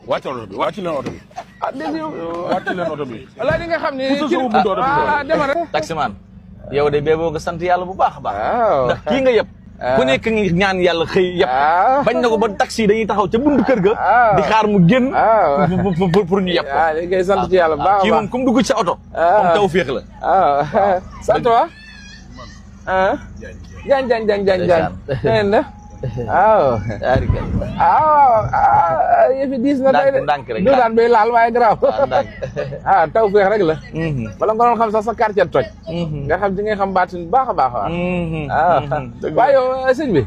wàccal oto bi wàcc leen oto bi. ah dégg nga wàcc leen oto bi. wala di nga xam ne. demal rek. taximan yow de bee boo nga sant yàlla bu baax a baax. ndax kii nga yëpp. ku nekk ngi ñaan yàlla xëy yëpp. bañ na ko ba taxi dañuy taxaw ca buntu kër ga. di xaar mu génn. pour ñu yëpp ko. waaw léegi ngay sant ci yàlla bu baax a baax kii moom comme dugg ci sa oto. comme taw féex la. sant wa. jaañ. waaw. yëfi diis na tey de. ndànk rek du daan bay laal waaye garaaw. taw feex rek la. bala nga doon xam sax sa quartier toj. nga xam ci ngay xam baatin bu baax a baax waaw. waaye yow sëñ bi.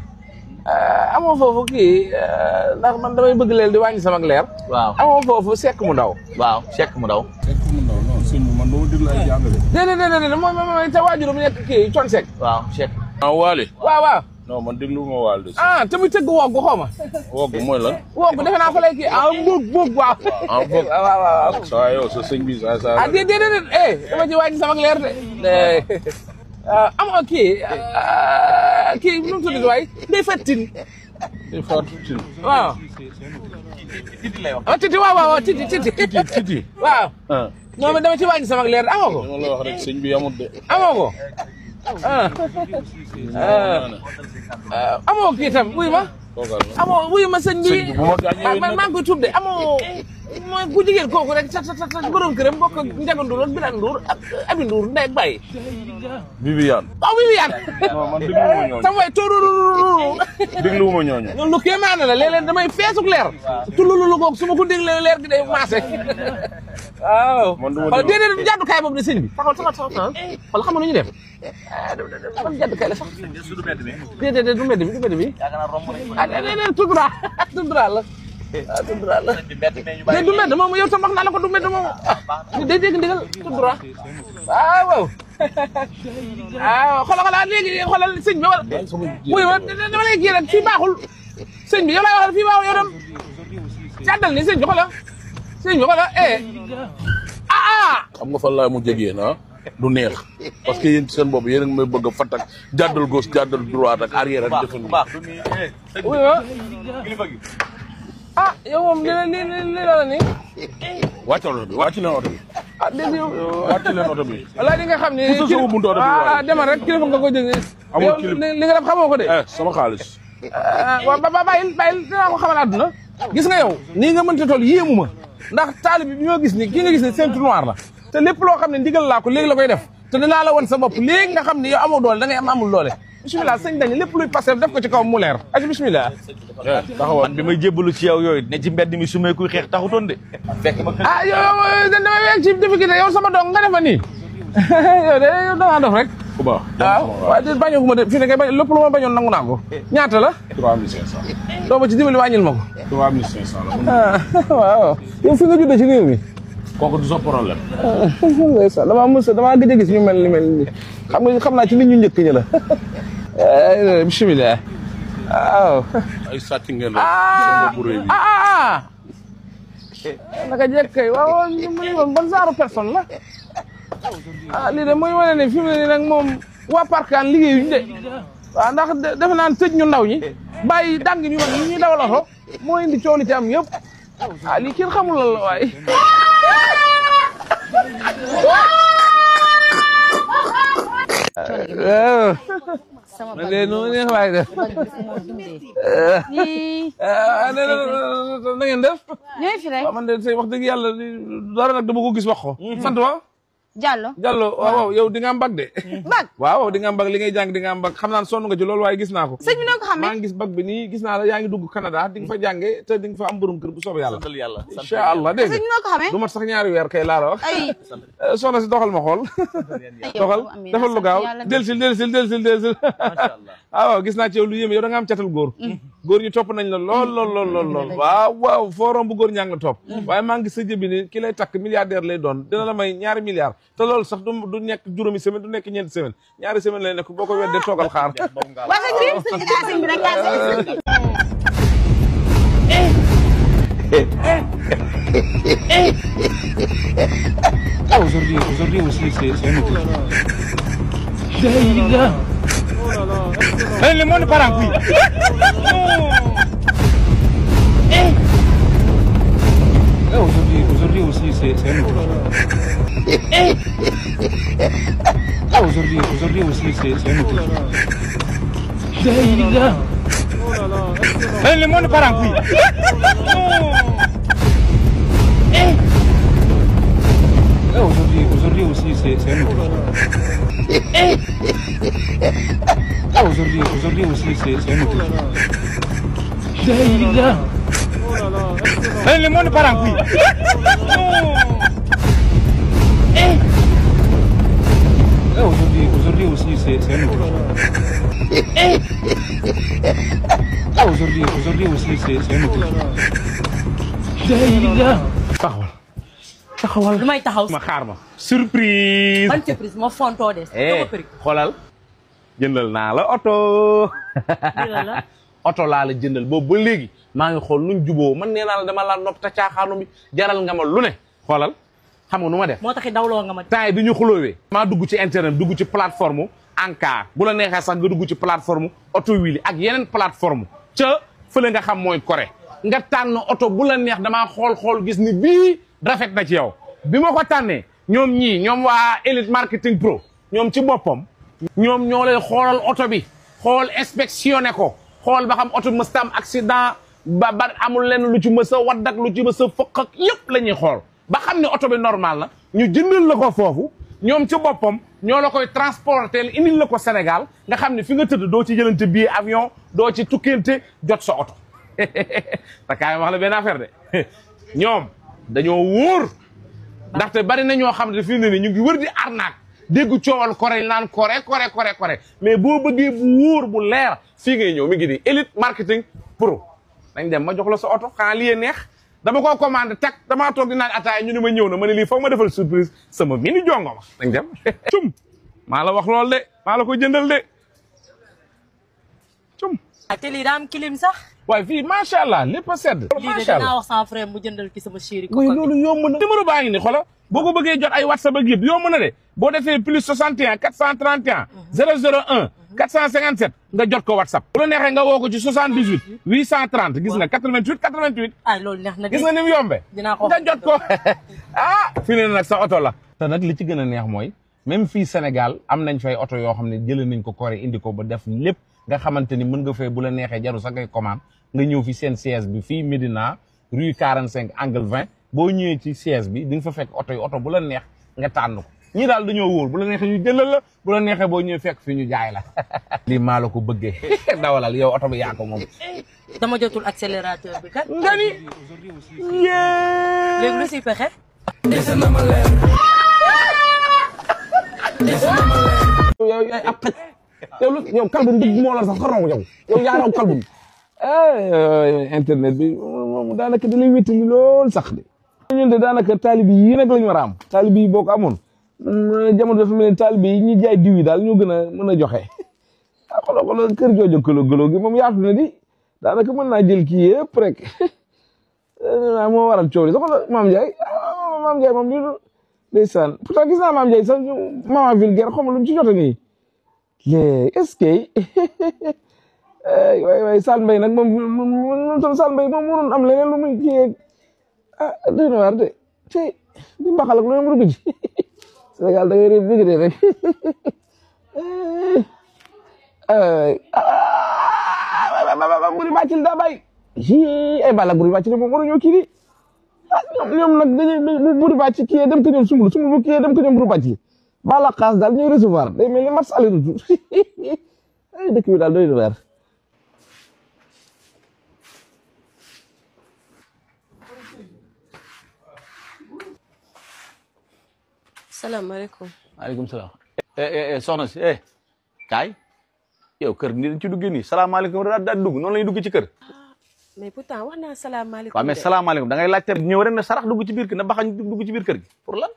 amoo foofu kii ndax man damay bëgg leel di wàññi sama leer. waaw amoo foofu sekk mu ndaw. waaw sekk mu ndaw. sekk mu ndaw non sëñ bi man dama déglu ay jàngale. déedéet moom te waajuram nekk kii con sekk. waaw sekk. waale. waaw. non man déglu ma waal de. te muy tëgg wogg xaw ma. wogg mooy lan. wogg defe naa fa lay kii mbóog waaw. mbóog waaw. saa yow sa sëñ bi saa. déedéet dama ci wàññi sama leer de. amoo kii nu mu tudd waay day fàttin. day fàttin. waaw. titi lay wax. titi waaw titi. waaw. non dama ci wàññi sama leer de amoo ko. dama la wax rek sëñ bi amut de. amoo ko. amoo kii tam wuy ma. amoo wuy ma sëñ bi. maa ngi koy tuub de amoo. mooy ku jigéen kooku rek sa borom këram bokk ak Ndiaga Ndour ak Birane Ndour ak Abi Ndour ndey ak baay. Viviane. waaw Viviane. non man dégluwuma ñooñu. tam way tuurururu. dégluwuma ñooñu. loolu lu kéemaane la léeg-léeg damay feesuk leer. tulululu googu su ma ko déglee leer gi day maase. waaw. man du ma déglu déedéet jàddukaay boobu de sëñ bi. taxaw. wala xam nga nu ñu def. ban jàddukaay la sax. déedéet du mbedd bi. déedéet tudura la. tudura la. mais du mbedd moom yow tam wax naa la ko du mbedd moom. day dégg ndigal tudura. waaw. xoolal léegi xoolal sëñ bi wala. wuy ma dama lay kii rek fii baaxul. sëñ bi yow laay waxal fii baaxul yow tam. jàddal ni sëñ bi xoolal. xam nga fan laa mu jegee du neex parce que yéen seen bopp yéen a ngi may bëgg a fat ak jàddal gauche jàddal droite ak arrière ak defe wuy ma. yow moom li la nii. wàccal oto bi wàcc leen oto bi. dégg nga. wàcc leen oto bi. wala di nga xam ne. bu sa buntu oto bi waaye. demal rek kilifa nga ko jënd. amul kilifa li nga def xamoo ko de. sama xaalis. waaw bàyyil dinaa ko xamal àdduna. gis nga yow nii nga mënta toll yéemu ma ndax taalibe bi ñoo gis ni kii nga gis ne ceinture noire la te lépp loo xam ne ndigal laa ko léegi la koy def te dinaa la wan sa bopp léegi nga xam ne yow amoo doole da ngay amul doole. bisimilah sëñ dañu lépp luy passé def ko ci kaw mu leer ak bisimilah. taxawal man bi may jébbalu ci yow yooyu ne ci mbedd mi su may kuy xeex taxutoon de. fekk ma yow damay weeg ci difficulté yow sama dong nga defa nii. yow de yow dangaa def rek. bu baax. waaye de bañoo ma de fii ne kay lépp lu ma bañoon nangu naa ko. ñaata la. 3500. doo ma ci dimbali wàññil ma ko. 3500 la. waaw. yow fi nga juddee ci réew mi. kooku du sa problème. damaa gëj a gis ñu mel ni xam naa ci nit ñu njëkk ñi la. bisimilah. waaw. ay sàcc ngeen rek. sama bu rëy bi. naka jekk kay waaw moom ban genre personne la. lii de mooy wane ne fi mu ne nii nag moom waa Parkaan liggéeyuñ de. waaw ndax defe naa tëj ñu ndaw ñi bàyyi dàng ñu mag ñi ñuy dawal oto moo indi coow li ci am yëpp. lii kenn xamul lan la waaye. man de noonu neex waay def. na ngeen def. ñooy fi rek. waaw man de say wax dëgg yàlla dara nag dama ko gis wax ko. sant wa. Diallo. waaw yow di nga am bag de. bag waaw di nga am bag li ngay jàng di nga am bag xam naa sonn nga ci loolu waaye gis naa ko. sëñ bi noo ko xamee maa ngi gis bag bi nii gis naa la yaa ngi dugg Canada di nga fa jànge te di nga fa am borom kër bu soobee yàlla. sant yàlla incha allah dégg nga sëñ bi noo ko xamee. du mat sax ñaari weer kay laa la wax. soxna si doxal ma xool. doxal defal lu gaaw delsil. waaw gis naa ci yow lu yéeme yow da nga am catal góor. góor ñu topp nañ la lool. waaw foo romb góor ñaa ngi la topp. waaye maa ngi gis sa jëbi ni ki lay takk milliardaire lay doon dina la may ñaari milliards te loolu sax du nekk juróomi semaine du nekk ñeenti semaine ñaari semaine lay nekk boo ko weddee toogal xaar. waa sëñ bi rek Aujourd'hui aussi, c'est un autre chose. Le monde part en couille. aussi, c'est un autre. Aujourd'hui aussi, c'est un autre. Le monde part en couille. Aujourd'hui aussi, c'est un autre. Aujourd'hui aussi, c'est un autre. Le monde part en couille. Aujourd'hui aussi, c'est un autre. Aujourd'hui aussi, c'est un autre. taxawal lu may taxaw ma xaar ma surprise ban surprise ma fontoo des xoolal jëndal naa la oto oto laa la jëndal boobu ba léegi maa ngi xool nuñ juboo man nee naa la dama laa nopp te caaxaanu bi jaral nga ma lu ne xoolal xam nga nu ma def moo taxi dawloo nga ma temps bi ñu xuloowee maa dugg ci internet dugg ci plateforme Ancar bu la neexee sax nga dugg ci plateforme Auto Wili ak yeneen plateforme ca fële nga xam mooy Corée nga tànn oto bu la neex damaa xool gis ni bii rafet na ci yow bi ma ko tànnee ñoom ñii ñoom waa Elite Marketing Pro ñoom ci boppam ñoom ñoo lay xoolal oto bi xool inspectionné ko xool ba xam oto mës ta am accident ba amul lenn lu ci mës a wadd ak lu ci mës a fëq ak yëpp la ñuy xool ba xam ne oto bi normal na ñu jëndal la ko foofu ñoom ci boppam ñoo la koy transporter indil la ko Sénégal nga xam ne fi nga tëdd doo ci jëlante billet avion doo ci tukkante jot sa oto te kaay wax la benn affaire de ñoom dañoo wóor ndaxte bari na ñoo xam ne fi mu ne nii ñu ngi wër di arnaque dégg coowal Corée naan Corée mais boo bëggee bu wóor bu leer fii ngay ñëw mi ngi di Elite Marketing Pro dañ dem ma jox la sa oto xanaa lii neex dama koo commandé teg damaa toog di naan ataaya ñu ne ma ñëw na ma ne lii foog ma defal surprise sama mini jongo ma dañ dem cum maa la wax lool de maa la ko jëndal de cum te lii daa am kilim sax waaye fii macha allah lépp a sedd macha allah dinaa wax sama frère mu jëndal ki sama chéri ko muy loolu yomb na numéro baa ngi ni xola boo ko bëggee jot ay WhatsApp ak yëpp yomb na de boo defee plus 61 431 001 457 nga jot ko WhatsApp bu la neexee nga woo ko ci 78 830 gis nga 88 ah loolu neex na gis nga ni mu yombe dinaa ko nga jot ko fi ne nag sa oto la te nag li ci gën a neex mooy même fii Sénégal am nañ fay oto yoo xam ne jëlee nañ ko Corée indi ko ba def lépp nga xamante ni mën nga fay bu la neexee jaru sax ngay commande nga ñëw fi seen siège bi fii Médina rue 45 angle 20 boo ñëwee ci siège bi di nga fa fekk oto yi oto bu la neex nga tànn ko ñii daal dañoo wóor bu la neexee ñu jëlal la bu la neexee boo ñëwee fekk fi ñu jaay la lii maa la ko bëggee dawalal yow oto bi yaa ko moom dama jotul accélérateur bi kat nga ni léegi lu si pexe yow yaay ab xaj yow kalbum dëgg moo la sax xaraw yow yaa raw kalbum internet bi moom daanaka da lay wéttali lool sax de ñun de daanaka taalibi yi nag lañu war a am taalibi yi boo ko amoon jamono dafa mel ni taalibi yi ñi jaay diw yi daal ñoo gën a mën a joxe xoolal kër joojo gëloo gi moom yaatu na di daanaka mën naa jël kii yëpp rek moo waral coow li sax Maam Ndiaye moom li ndeysaan pourtant gis naa Maam Ndiaye sax maman vulgaire xaw ma lu mu ci jote nii est-ce que waay Sall Mbaye nag moom tam Sall Mbaye moom mënoon am leneen lu muy kii doy na waar de te di mbaxal ak lu ne mu dugg ci Sénégal da ngay réew dëgg de rek buri bàccil daa bàyyi ay balla buri bàccil moom waruñoo kii di ñoom nag dañuy buri bàcc kii dem ko ñoom sumbul bu kii dem ko ñoom buri bàccil bala xaas daal ñuy recevoir day mel ni match aller retour ay dëkk bi daal doy na waar salaamaaleykum maaleykum salaam soxna si kaay yow kër ni dañ ci duggee nii salaamaaleykum daal dugg noonu lañuy dugg ci kër mais pourtant wax naa salaamaaleykum waaw mais salaamaaleykum da ngay laajte ñëw rek ne sarax dugg ci biir kër na baxañ dugg ci biir kër gi pour lan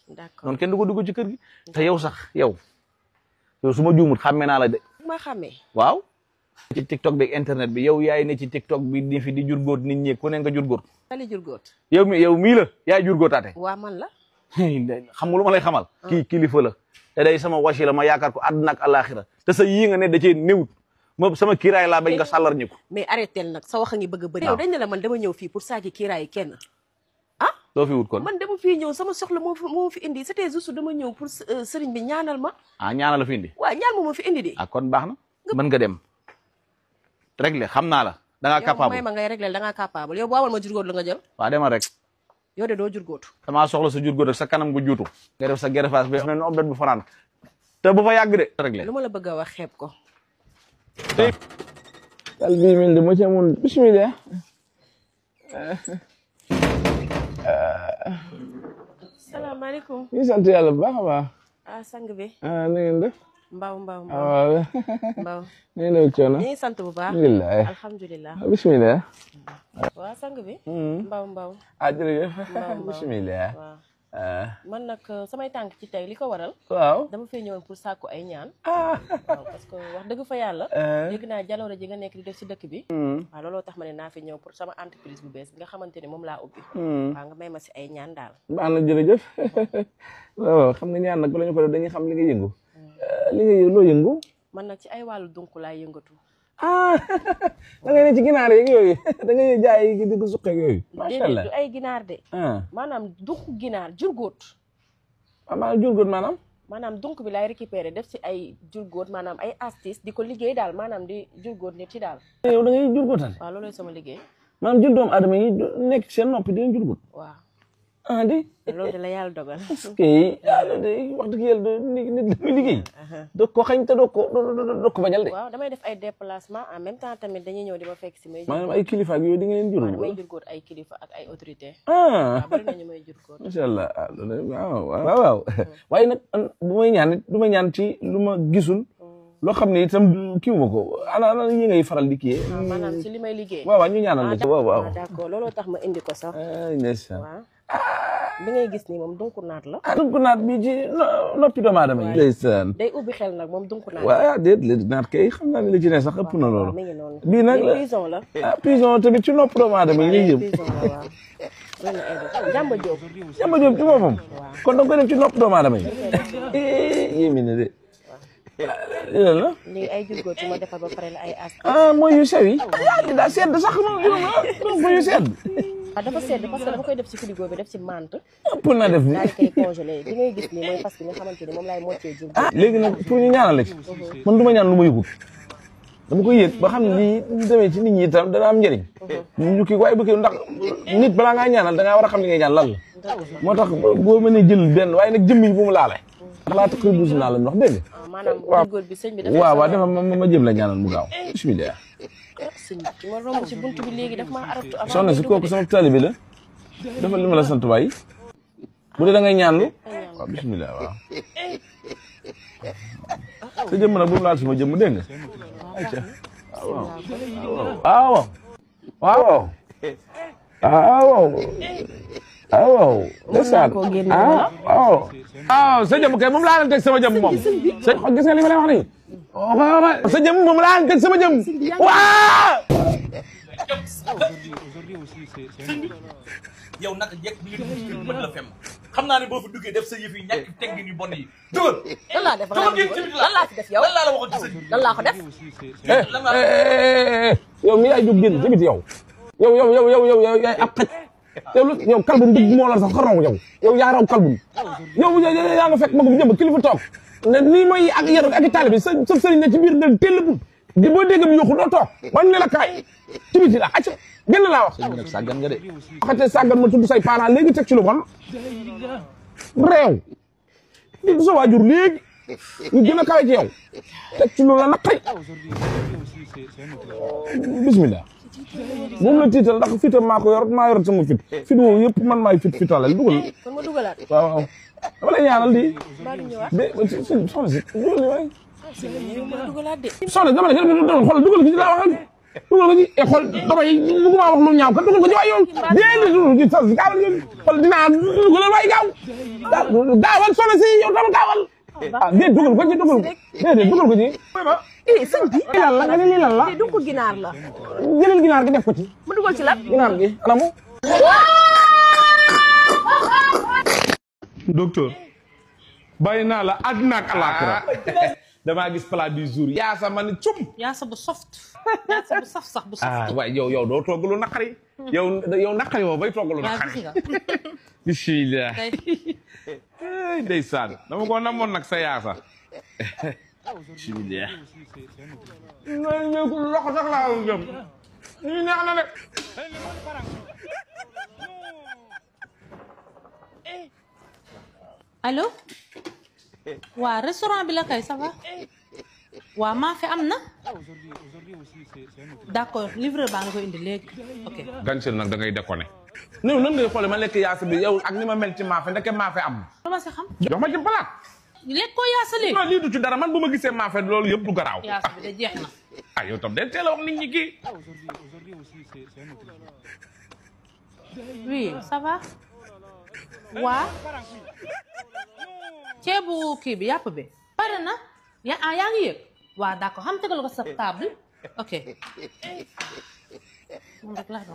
d'accord noonu kenn du ko dugg ci kër gi te yow sax yow su ma juumut xàmmee naa la de ma xamee waaw ci TikTok bi internet bi yow yaay ne ci TikTok bi ni fi di jur góot nit ñi ku ne nga jur góot ali jur góot yow mii la yaay jur góotaate waa man la xam nga lu ma lay xamal kii kilifa la te day sama wasi la ma yaakaar ko àdduna ak àllaaxira te sa yii nga ne da cee néewut ma sama kiiraay laa bañ nga sàllar ñi ko mais arrêté nag sa wax a ngi bëgg a bëri yow dañ ne la man dama ñëw fii pour saagi kiiraay kenn loo fi wut kon. man dama fii ñëw sama soxla moo fi indi c'était juste dama ñëw pour sëriñ bi ñaanal ma. ah ñaanal la fi indi. waaw ñaan moo fi indi de. ah kon baax na mën nga dem réglé xam naa la da ngaa capable yow may ma ngay réglé da ngaa capable yow boo amal ma jurgóot la nga jël. waaw demal rek. yow de doo jurgóotu. damaa soxla sa jurgóot ak sa kanam gu juutu. nga def sa gerefaas bi xam ne obdat bu fanaan te bu fa yàgg de réglé. lu ma la bëgg a wax xeeb ko. dal bii mil de mo ci amoon bismillah. salaamaaleykum. ñu sant yàlla bu baax a baax. ah sang bi. na ngeen def. Mbaaw. waaw. Mbaaw. ñu ngi lay coono. ñu ngi sant bu baax. alhamdulilah. alhamdulilah. bismillah. waaw sang bi. Mbaaw. jërëjëf. Mbaaw. bismillah. waaw. man nag samay tànk ci tey li ko waral. waaw. dama fay ñëwoon pour sàkku ay ñaan. waaw parce que wax dëgg fa yàlla. dégg naa jaloore ji nga nekk di def si dëkk bi. waaw looloo tax ma ne naa fi ñëw pour sama entreprise bu bees bi nga xamante ne moom laa ubbi. waaw nga may ma si ay ñaan daal. baax na jërëjëf. waaw xam nga ñaan nag bala ñu ko def dañuy xam li nga yëngu. li nga loo yëngu. man nag ci ay wàllu dunk laay yëngatu. da ngay ne ci ginaar yeeg yooyu da ngay jaay di ko suqeeg yooyu. macha allah du ay ginaar de. maanaam dunk ginaar jurgóot. maanaam jurgóot maanaam. maanaam dunk bi laay récupérer def ci ay jurgóot maanaam ay astuce di ko liggéey daal maanaam di jurgóot nit ci daal. yow da ngay jurgóotal. waaw loolooy sama liggéey. maanaam jur doomu aadama yi nekk seen noppi di leen jurgóot. waaw. di. loolu de la yàlla dogal. kay wax dëgg yàlla nit damay liggéey. doo ko xañ te doo ko bañal de. waaw damay def ay déplacement en même temps tamit dañuy ñëw di ma fekk si may. maanaam ay kilifa ak yooyu di nga leen jur. damay jurgóot ay kilifa ak ay autorité. waaw bari nañu may jurgóot. macha allah waaw. waaye nag bu may ñaan it du ma ñaan ci lu ma gisul. loo xam ne itam kii wu ma ko ana yi ngay faral di kii. maanaam ci li may liggéey. waaw ñu ñaanal la ci waaw. d'accord looloo tax ma indi ko sax. ndeysaan. waaw li ngay gis nii moom dunku naat la. dunku naat bi ci noppi doomu aadama yi. ndeysaan. day ubbi xel nag moom dunku naat. waaw déet naat kay xam naa ne li ci ne sax ëpp na loolu. mi ngi noonu. bii nag prison la. prison tamit ci nopp doomu aadama yi lay jëm. prison la waaw. Jamba Diop. Jamba Diop ci boppam. kon da nga koy def ci nopp doomu aadama yi. yéemi na de. lan la. lii ay jurgóot yu ma defar ba pare la ay as. mooy yu sew yi. daa sedd sax moom yu sedd. dafa sedd parce que dama koy def ci frigo bi def ci mante. pour na def ni daal di koy congelé li ngay gis nii mooy parce que nga xamante ni moom laay moccee jur. léegi nag pour ñu ñaanal la ci. man du ma ñaan lu ma yëgul. dama koy yëg ba xam ne lii ñu demee ci nit ñi itam dana am njëriñ. ñu kii waaye bu kii ndax nit balaa ngaa ñaanal da ngaa war a xam li ngay ñaan lan la. moo tax boo mënee jël benn waaye nag jëmm yi bu mu laale. ndax laa tax buus naa la ñu wax dégg nga. maanaam jurgóot bi sëñ bi dafay. waaw dafa ma jëm la ñaanal mu gaaw bismillah. sëñ bi ma romb ci buntu bi léegi daf maa araftu. soxna si kooku sama taalibe la. dafa li ma la sant waay. bu dee da ngay ñaanlu. waaw bismillah waaw. sa jëmm nag bu mu laal sama jëmm dégg nga. waaw. waaw. ndeysaan waaw sa jëmm kay moom laa leen teg sama jëmm moom sa gis nga li ma lay wax nii sa jëmm moom laa leen teg sama jëmm waaw yow naka jekk bi nga dugg ci mën la fem xam naa ne boo fi duggee def sa yëf yi ñàkk teggin yu bon yi dugal lan laa def lan laa fi def yow lan laa la waxoon ci sëñ lan laa ko def yow mi yaay jóg génn ci biti yow yaay ab xaj yow kalbum dëgg moo la sax ko raw yow yaa raw kalbum yow yaa nga fekk magum jëm kilifa toog ne nii mooy ak yar ak taalibe bi sa sëriñ ne ci biir dëgg teel bu di boo dégg mu yóoxu doo toog bañ ne la kaay ci biti la acca génn laa wax sëñ bi nag sàggan nga de waxate sàggan ma tudd say parents léegi teg ci lu bon réew di sa waajur léegi ñu gën a kawe ci yow teg ci lu la naqari bismillah moom la tiital ndax fitam maa ko yor maa yor sama fit woowu yëpp man maay fitalal dugal kon ma dugalaat waaw dama lay ñaanal di mbaa du ñëwaat de soxna si dugal waay ma dugalaat de soxna dama ne xool dugal ko ci laa waxal dugal ko ci xool damay bëgguma wax lu ñaaw kat dugal ko ci waay yow déedéet dugal ko ci soxna si gaawal yow xool dinaa dugalal waay gaawal soxna si yow dama gaawal déet dugal ko ci déedéet dugal ko ci sëñ bi lan la nga ne lii lan la du ko ginaar la jëlal ginaar gi def ko ci mu dugal ci lan ginaar gi anamu docteur bàyyi naa la àddina ak alaaxira damaa gis plat du jour yaa sa ma ne cum yaa sa bu soft yaa sa bu saf sax bu soft waaye yow doo togg lu naqari yow naqari woo bay toggalu naqari. bismillah. ndeysaan dama ko namoon nag sa yaasa. bismillah. loxo sax laa am jëm. ñu neex na de. allo. waa restaurant bi la kay ça va. waa maa fi am na. d'accord livreur baa nga ko indi léegi ok. Ganchel nag da ngay déconné. non nan ngay xoolee ma lekk yaasa bi yow ak ni ma mel ci maafe ndeke maafe am. lu ma si xam. jox ma ci palaat. lekk ko yaasa léegi. non lii du ci dara man bu ma gisee maafe loolu yëpp du garaaw. yaasa bi de jeex na. ah yow tam day teel a wax nit ñi kii. oui ça va. waa. ceebu kii bi yàpp bi. pare na yaa ngi yëg. waa d'accord xam tegal ko sa table ok.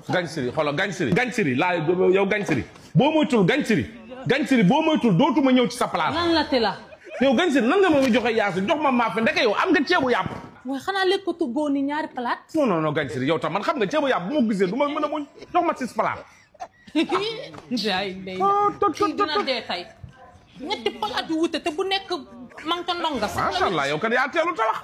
Gansiri xoolal Gansiri laa yow Gansiri boo moytul Gansiri boo moytul dootuma ñëw ci sa place. lan la te la. yow Gansiri nan nga ma joxe yaasa jox ma maafe ndeke yow am nga ceebu yàpp. waaye xanaa lekk ko tuggoo ni ñaari palaat. non Gansiri yow tam man xam nga ceebu yàpp bu ma gisee du ma mën a muñ jox ma 6 palaat. day kii dina dee tey. ñetti palaat yu wute te bu nekk man ko ndonga sax. macha allah yow kat yaa teelu ta wax.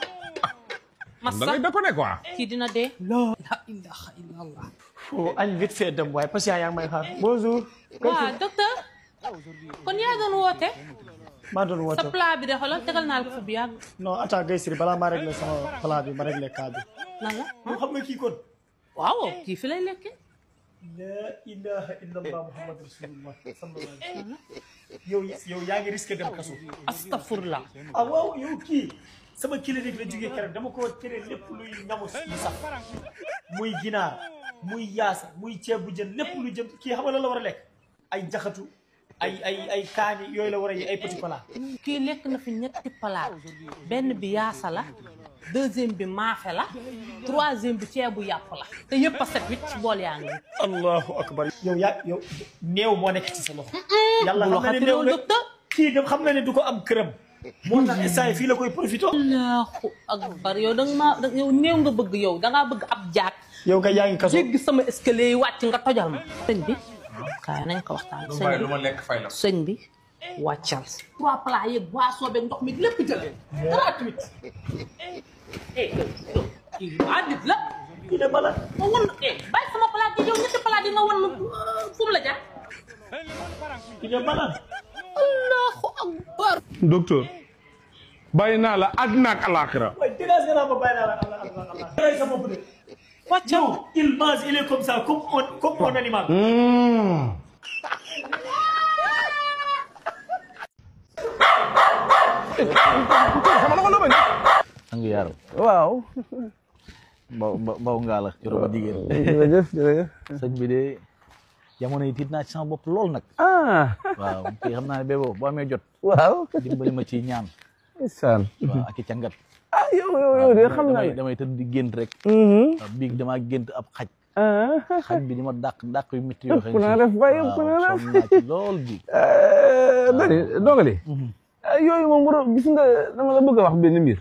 massa da ngay déconné quoi. kii dina dee. la ilaha illallah. oh añ vite fait dem waaye patient yaa ngi may xaar bonjour. waaw docteur. kon yaa doon woote. maa doon woote sa plat bi de xoolal tegal naa la ko bu yàgg. non attends Gaysiri balaa maa réglé sama plat bi ma réglé cas bi. lan la. yow xam nga kii kon. waaw kii fi lay lekkee. la ilaha illallah muhammad rasulullah sallallahu alayhi wa sallam. yow yaa ngi risqué dem kaso. astafurlah. ah waaw yow kii sama clinique la jógee keroog dama ko tere lépp luy ñamu lu sax muy ginaar muy yaasa muy ceeb bu jën lépp lu jëm kii xam nga la war a lekk ay jaxatu ay kaani yooyu la war a yi ay petit plat. kii lekk na fi ñetti palaat benn bi yaasa la deuxième bi maafe la troisième bi ceebu yàpp la te yëpp a set wit ci bool yaa ngi. allahu akbar. yow néew moo nekk ci sa loxo. yàlla bu xam na ne néew la docteur. kii dem xam na ne du ko am këram. moo tax instant yi fii la koy profité. allahu akbar yow yow néew nga bëgg yow dangaa bëgg ab jaag. yow nga yaa ngi kaso. jéggi sama escalier yi wàcc nga tojal ma. sëñ bi kaay nañ ko waxtaan. lu ma lekk fay la. sëñ bi wàccal. 3 plats yeeg boisson beeg ndox mi lépp jël. gratuit. kii waa nit la. kii de bala. ma wan bàyyi sama plat yi yow ñetti plat yi nga wan fu mu la jaar. kii de bala. allahu akbar. docteur bàyyi naa la àddina ak alaaxira. waaye dégage nga naa ma bàyyi naa la Allah. sa bopp de. wàccal. il mange il est comme ça comme un animal. ang yaram waaw. baw ngaa la yoro ba jigéen. jërëjëf. sëñ bi de jamono yi tiit naa ci sama bopp lool nag. waaw kii xam naa ne béboo boo amee jot. waaw. dimbali ma ci ñaan. isaan. waaw ak i cangat. yow de xam naa ne damay tëdd di gént rek. biig damaa gént ab xaj. xaj bi di ma dàq yu métti yoo xam ne. naa def waaye ëpp naa def naa ci lool bi. dogali yooyu moom war a gis nga dama la bëgg a wax benn mbir.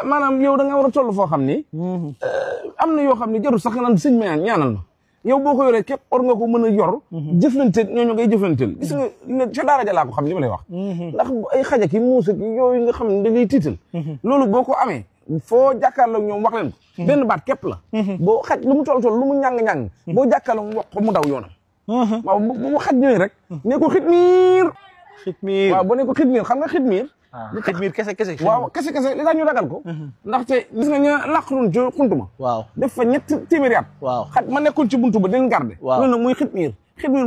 maanaam yow da nga war a toll foo xam ni. am na yoo xam ne jarul sax nga naan sëñ ma ñaanal ma. yow boo ko yoree képp war nga ko mën a yor. jëflanteel ñooñu ngay jëflanteel. gis nga ca daara ja laa ko xam li ma lay wax. ndax ay xaja ki muusa ki yooyu nga xam ne da ngay tiital. loolu boo ko amee foo jàkkaarloog ñoom wax leen ko. benn baat képp la. boo xaj lu mu toll lu mu ñàng-ñàng. boo jàkkaarloog wax ko mu daw yoonam. waaw bu xaj ñëwee rek. ne ko xitmiir. xitmiir waaw boo ne ko xitmiir xam nga xitmiir. xitmiir kese. waaw kese li tax ñu ragal ko. ndaxte gis nga ña làqaroon ci xuntuma. waaw def fa 3 téeméeri at. waaw xaj ma nekkoon ci buntu ba den garde. waaw loolu nag muy xitmiir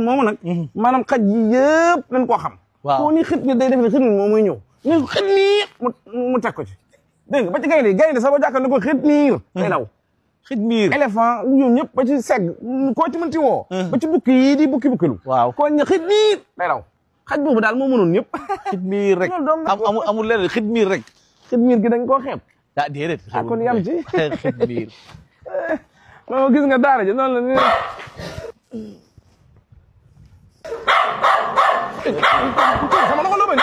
moomu nag. maanaam xaj yi yëpp dañ koo xam. waaw koo ni xitmiir day def ne xitmiir moom muy ñëw. ne ko xitmiir mu teg ko ci. dégg nga ba ci gaynde sax ba jàkkaar ne ko xitmiir day daw. xitmiir éléphant ñoom ñëpp ba ci segg koo ci mënti woo. ba ci bukki yii di bukki-bukkilu. waaw koo ñu xitmiir day daw. xaj boobu daal moo mënoon ñëpp. xitmiir rek amul leneen xitmiir rek. xitmiir gi dañ koo xeeb. ah déedéet. kon yam ci. xitmiir. non gis nga daara ji noonu la ni. sama loxo la bañ.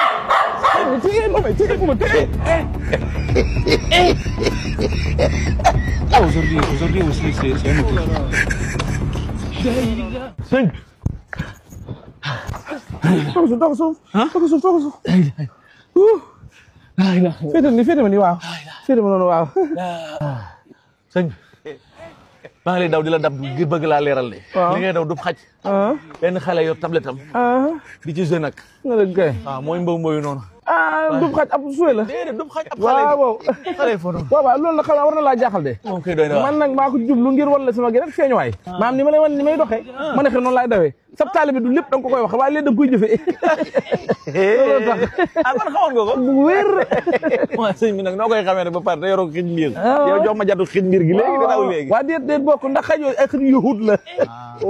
Aujourd'hui aussi, c'est un autre jour. sëñ toog suuf féete ma nii waaw féete ma noonu waaw sëñ maa ngi lay daw di la dab ngir bëgg laa leeral de li ngay daw du xaj benn xale yor tablette am di ci jeu nag nga dëgg kay waaw mooy mboyu noonu du xaj ab suwe la déedéet du xaj ab waaw xale fo noonu waaw loolu nag xam naa war na laa jaaxal de moom koy doy na man nag maa ko jublu ngir wan la sama gi rek feeñuwaay maam ni ma lay wan ni may doxee ma ne xëy noonu laay dawee sab taalibe du lépp da nga ko koy wax waaye léegi da nga koy jëfee loolu tax man xamoon nga ko bu wér waaw sëñ bi nag noo koy xamee rek ba pare te yoroo xij mbir yow jox ma jatu xij mbir gi léegi di daw léegi waaw déet bokk ndax xaj yooyu ay xaj yahud la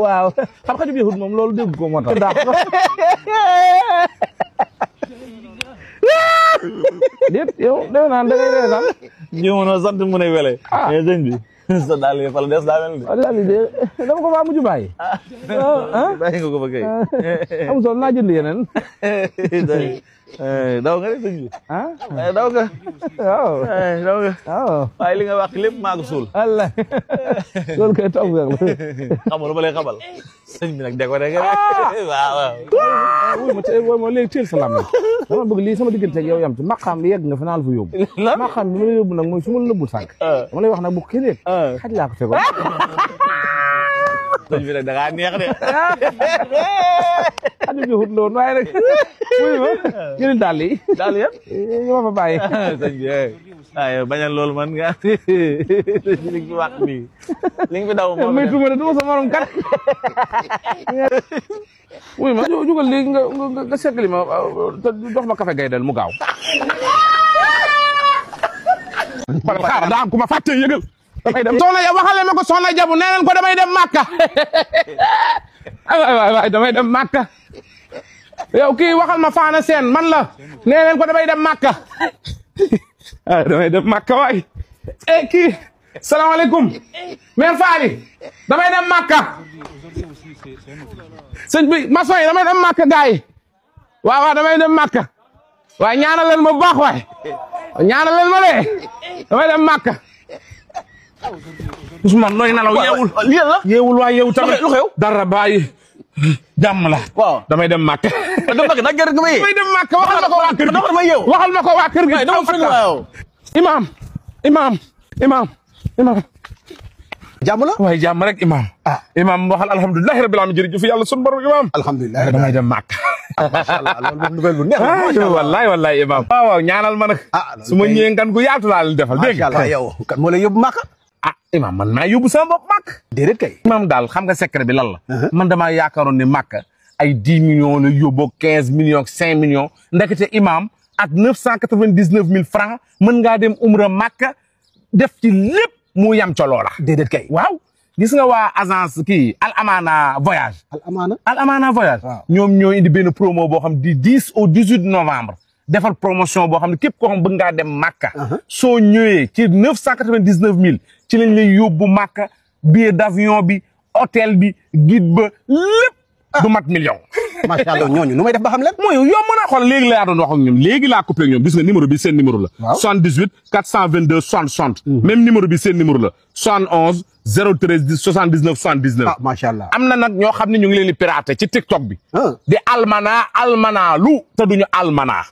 waaw xam xajub yahud moom loolu dégg ko moo tax déet yow defe naa da ngay reetaan ñëwoon sant mu ne wele mais sëñ bi sa daal yi fala des daa mel ni daal de dama ko faa mujj bàyyi bàyyi nga ko ba kay am solo naa jënd yeneen daw nga de sëñ bi daw nga waaw daw nga waaw waaye li nga wax lépp maa ko suul Allah loolu kay taw la xamal lu ma lay xamal sëñ bi nag deko rek waaw wuy ma tey ma léegi teel sa lam dama bëgg lii sama diggante ak yow yam ci maqaam bi yegg nga fa naa la fa yóbbu maqaam bi ma la yóbbu nag mooy su ma la nëbbul sànq dama lay wax nag bu kenn yëg xaj laa ko tegoon sëñ bi nag da ngaa neex de xaj bi xut la woon waaye nag wuy ma jëli dàll yi daal yëpp ñu ma fa bàyyi sëñ bi waaye bañal loolu man nga sëñ bi li nga fi wax nii li nga fi daw moom may tuuma de du ma sa morom kat wuy ma jugal léegi nga sekkali ma jox ma café gaydel mu gaaw xaaral daa am ku ma fàtte yëgal damay dem soxna ja waxale ma ko soxna jabu nee nañ ko damay dem Màkka waay damay dem Màkka yow kii waxal ma faana seen man la nee nañ ko damay dem Màkka damay dem Màkka waay kii salaamaaleykum mère Faly damay dem Màkka sëñ bi maçon yi damay dem Màkka gars yi waaw damay dem Màkka waaye ñaanal leen ma bu baax waay ñaanal leen ma de damay dem Màkka Ousmane looy nelaw yeewul waay yeewu tamit lu xew dara bàyyi jàmm la waaw damay dem Màkka damay dem Màkka waxal ma ko waa kër gi waxal ma ko waa kër gi imam jàmm la waaye jàmm rek imam imam waxal alhamdulilahi rabbil alamin jërëjëf yàlla sunu borom imam alhamdulilah damay dem Màkka macha allah loolu moom nouvelle bu neex la wallahi imam waaw ñaanal ma nag su ma ñëwee ngan gu yaatu laa leen defal dégg nga yow kan moo lay yóbbu Màkka imam man maa yóbbu sama bopp Màkka déedéet kay imam daal xam nga secret bi lan la man damaa yaakaaroon ne Màkka ay 10 millions la yóbboo 15 millions 5 millions ndekete imam ak 999 000 francs mën ngaa dem umra Màkka def ci lépp mu yam ca loola déedéet kay waaw gis nga waa agence kii Al Amana voyage Al Amana voyage ñoom ñoo indi benn promo boo xam di 10 au 18 novembre defal promotion boo xam ne képp koo xam bëgg ngaa dem Màkka soo ñëwee ci 999 000 ci lañ lay yóbbu Màkka billet d'avion bi hôtel bi guide ba lépp du mat million macha allah ñooñu nu may def ba xam leen mooy yomb na xool léegi laa doon wax ak ñoom léegi laa coupé ak ñoom gis nga numéro bi seen numéro la 78 422 60 60 même numéro bi seen numéro la 71 013 79 79 macha allah am na nag ñoo xam ne ñu ngi leen di piraté ci TikTok bi di almana lu te duñu almana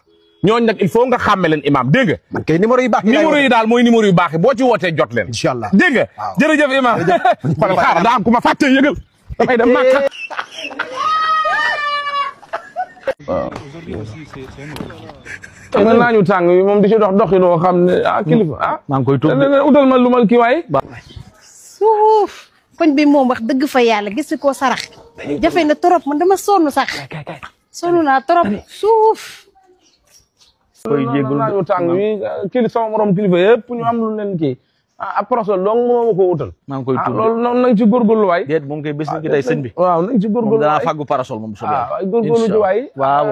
ñooñu nag il faut nga xàmme leen imam dégg nga man kay numéro yu baax numéro yi daal mooy numéro yu baax yi boo ci wootee jot leen incha allah dégg nga jërëjëf imam xoolal xaaral daa am ku ma fàtte yëgal damay dem Màkka mën naa ñu tàng bi moom di ci doxi doo xam ne kilifa maa ngi koy tuub utal ma lu mal kii waay suuf koñ bi moom wax dëgg fa yàlla gis ko sarax jafe na trop man dama sonn sax sonn naa trop suuf koy jéggul naa ñu tàng bi kili sama morom kilifa yëpp ñu am lu leen kii ak prosol donc moo ma ko wutal maa ngi koy tuub loolu nañ ci góorgóorlu waay déet moom kay bés ni ki tey sëñ bi waaw nañ ci góorgóorlu danaa fàggu parasol moom bu soobee waay góorgóorlu ci waay waaw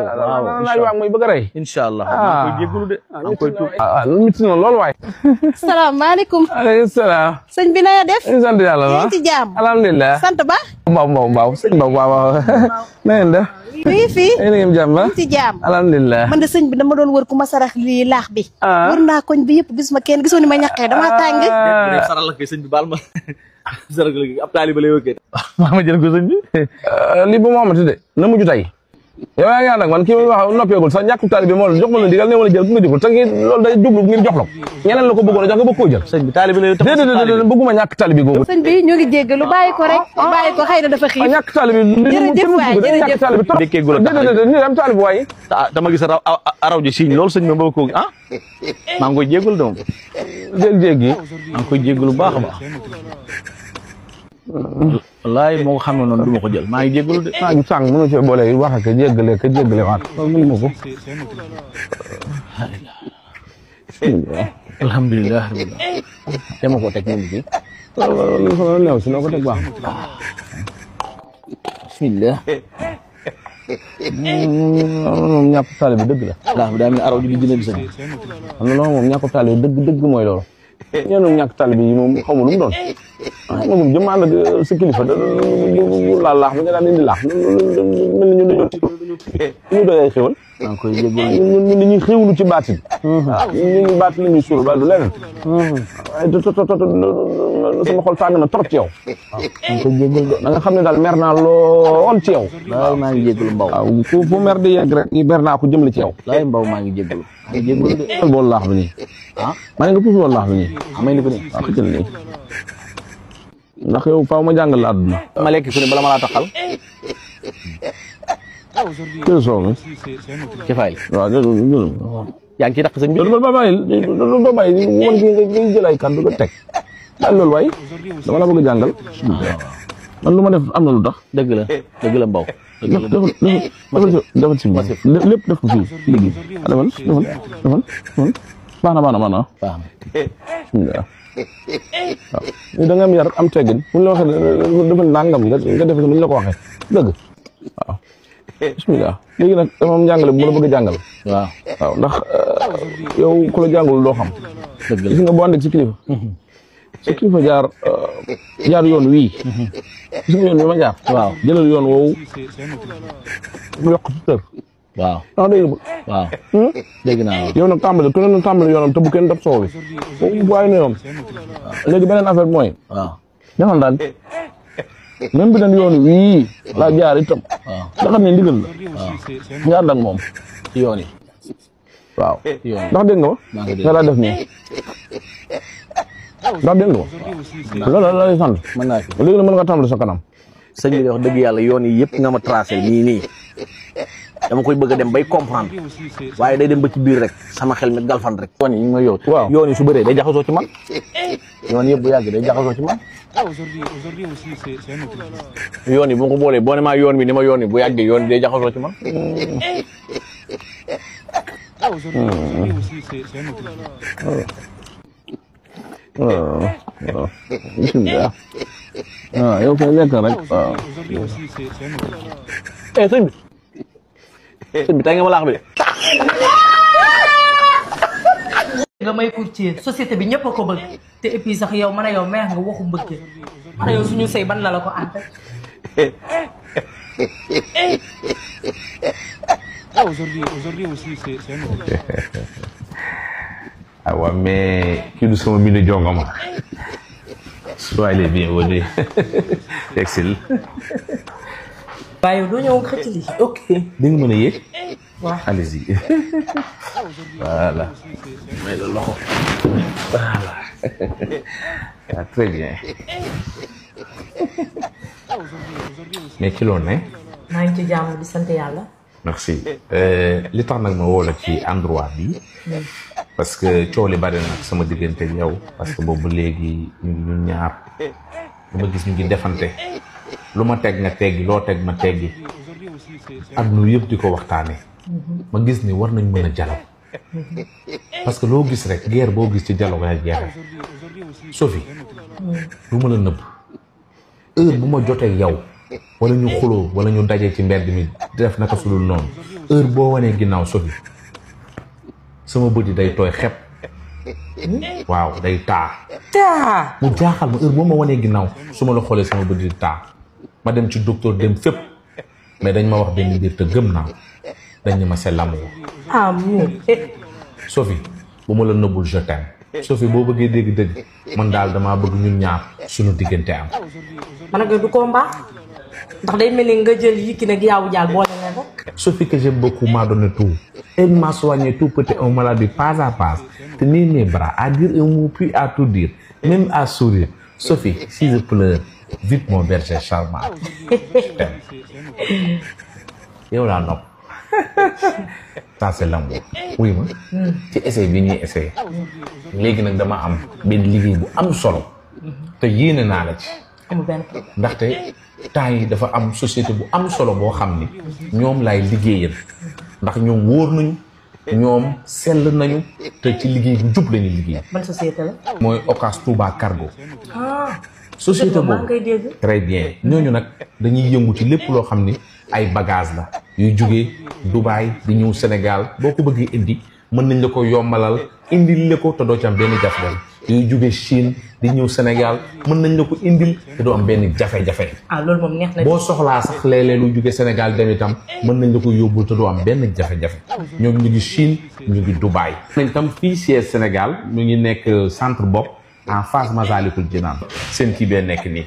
naaj waa mooy bëgg a rey incha allah maa ngi koy jéggulu de maa ngi koy tuub mitti na loolu waay salaamaaleykum alaykum salaam sëñ bi na def sant yàlla yaa ngi ci jàmm alhamdulilah sant ba mbaaw sëñ mbaaw na ngeen def mi ngi fii na ngeen jàmm ba ci jàmm alhamdulilah man de sëñ bi dama doon wër ku ma sarax lii laax bi wër naa koñ bi yëpp gis ma kenn gisoo ni ma ñaqee dama tàng saral la kay sëñ bi baal ma sarax la ab taaliba lay wëkkee. maa ma jël ko sëñ bi. lii bu ma xamante de na mujj tey. yow yaa ngi ànd ak man kii wax noppeegul sax ñàkk taalibe moo jox ma la digal ne wala jël ku nga digul te loolu day jublu ngir jox la ko ñeneen la ko bëggoon a jox nga bëgg koo jël. sëñ bi taaliba lay déedéet bëgguma ñàkk taalibe googu. sëñ bi ñu ngi jéggalu bàyyi ko rek bàyyi ko xëy na dafa xiif. ñàkk taalibe jërëjëf waay jërëjëf dékkeegul a déedéet ñu am taalibe waay. dama gis araw ji signe loolu sëñ bi bëgg ko maa ngi koy jéggul de moom jéggi maa ngi koy jéggulu baax a baax wallaay moo ko xamee noonu du ma ko jël maa ngi jéggulu de maa ngi sànq mënu ci boole wax ak jéggale waat loolu mënu ma ko. alhamdulilah dama ko teg moom bi loolu néew si noo ko teg baax bismillah moom ñàkk taalibe dëgg la. daa mel ni araw ji di gën a di sëñ xam nga loolu moom ñàkk taalibe dëgg mooy loolu. ñenn ñàkk taalibe yi moom xamu lu mu doon. moom jëm ànd ak sa kilifa laal laax ba nga daan indi laax mel ni ñu dañoo ñu doy ay xéwal. maa ngi koy jéggul ñun dañuy xéwlu ci baatin. waaw ñun baatin la ñuy suul ba du leneen. waaye sama xol tàng na trop ci yow. maa ngi koy jéggul de da nga xam ne daal mer naa lool ci yow. laay maa ngi jéggulu mbaw waaw fu mer di yegg rek mer naa ko jëmle ci yow. laay mbaw maa ngi jéggulu maa ngi jéggulu de boolu laax bi nii. ma ne nga puus boolu laax bi nii. may ni ko nii waaw xëjal nii. ndax yow faaw ma jàngal la àdduna. ma lekk fi ne bala ma laa taxal jël soow mi. ci fay waaw jël yaa ngi ciy tax sëñ bi loolu ba bàyyi woon kii nga jël ay kàddu nga teg. daal loolu waay dama la bëgg a jàngal. man lu ma def am na lu tax. dëgg la mbaw defal si lépp def ko fii léegi defal baax na baax bismillah waaw da nga am yar am teggin buñ la waxee defal nangam nga def buñ la ko waxee dëgg waaw bismillah léegi nag moom njàngale bu la bëgg a jàngal waaw ndax yow ku la jàngul doo xam dëgg la gis nga boo ànd ak si kilifa si kilifa jaar yoon wii gis nga yoon wi ma jaar waaw jëlal yoon woowu mu yokk ci tër waaw ndax dégg waaw dégg naa yow nag tàmbali ku ne na tàmbali yoonam te bu kenn dab soow bi waaye ne yoon léegi beneen affaire bi mooy waaw defal daal même bi den yoon wii laa jaar itam nga xam ne ndigal la nga ànd ak moom ci yoon yi waaw ndax dégg nga ma nga daa def nii ndax dégg nga ma loolu la lay sant mën naa fi léegi nag mën nga tàmbali sa kanam sëñ bi wax dëgg yàlla yoon yi yëpp nga ma tracé nii dama koy bëgg a dem bay comprendre waaye day dem ba ci biir rek sama xel mi galfan rek yoon yi ñu ma yow waaw yoon yi su bëree day jaxasoo ci man yoon yëpp bu yàgg day jaxasoo ci man yoon yi bu ma ko boolee boo ne maa yoon bi ni ma yoon yi bu yàggee yoon yi day jaxasoo ci man waaw bismillah waaw yow kay lekk rek waaw sëñ bi tey nga ma laax bi de nga may courtier société bi ñëpp a ko bëgg te et puis sax yow man a yow meex nga waxu mbëggee man a yow suñu sëy ban la ko ànd ah ouais, mais kii du sama mbind jonga ma soyez les bienvenus excellent. waaye doo ñëw xëcc lii ok di nga mën a yéeg. waaw allez-y voilà. may la loxo voilà ah, très bien. mais ki loolu ne. maa ngi ci jàmm di sant yàlla. merci li tax nag ma woo la ci endroit bi parce que coow li bari na sama diggante ak yow parce que boobu léegi ñu ñaar lu ma gis ñu ngi defante lu ma teg nga teggi loo teg ma teggi adduna yëpp di ko waxtaane ma gis ni war nañ mën a dialogue parce que loo gis rek guerre boo gis ci dialogue ay guerre Sophie du ma la nëbb heure bu ma jotee yow wala ñu xuloo wala ñu daje ci mbedd mi def naka sulul noonu heure boo wanee ginnaaw Sophie sama bët yi day tooy xepp waaw day taa mu jaaxal ma heure boo ma wanee ginnaaw su ma la xoolee sama bët yi taa ma dem ci docteur dem fépp mais dañ ma wax benn mbir te gëm naa dañ ne ma c'est l'amour amour Sophie bu ma la nëbbul je t'aime Sophie boo bëggee dégg-dëgg man daal damaa bëgg ñun ñaar suñu diggante am. man ak du combat ndax day mel ni nga jël Yékini ak Yawou Dial boole leen rek. Sophie que j'aime beaucoup m'a donné tout. Elle m'a soigné tout petit un malade pas à pas. Tenir mes bras, à dire un mot puis à tout dire, même à sourire. Sophie, si je pleure, vite mon berger charmant. Je t'aime. yow laa nopp. ça c'est l'amour. oui ma. ci essai bi ñuy essayé. léegi nag dama am benn liggéey bu am solo. te yéene naa la ci. amul benn ndaxte temps yi dafa am société bu am solo boo xam ni ñoom laay liggéeyal ndax ñoom wóor nañu ñoom sell nañu te ci liggéey bu jub lañuy liggéey. ban société la. mooy Ocas Touba Cargo. ah. société boobu maa ngi koy dégg. très bien ñooñu nag dañuy yëngu ci lépp loo xam ni ay bagages la yuy jógee Dubaï di ñëw Sénégal boo ko bëggee indi mën nañ la ko yombalal indil la ko te doo ci am benn jafe-jafe yuy jógee Chine di ñëw Sénégal mën nañ la ko indil te doo am benn jafe-jafe. ah loolu moom neex na. boo soxlaa sax léeg-léeg lu jógee Sénégal dem itam mën nañ la ko yóbbul te doo am benn jafe-jafe ñoom ñu ngi Chine ñu ngi Dubaï. nañ tam fii siège Sénégal mu ngi nekk centre bopp en face Masalikul Jinaan seen kii bee nekk nii.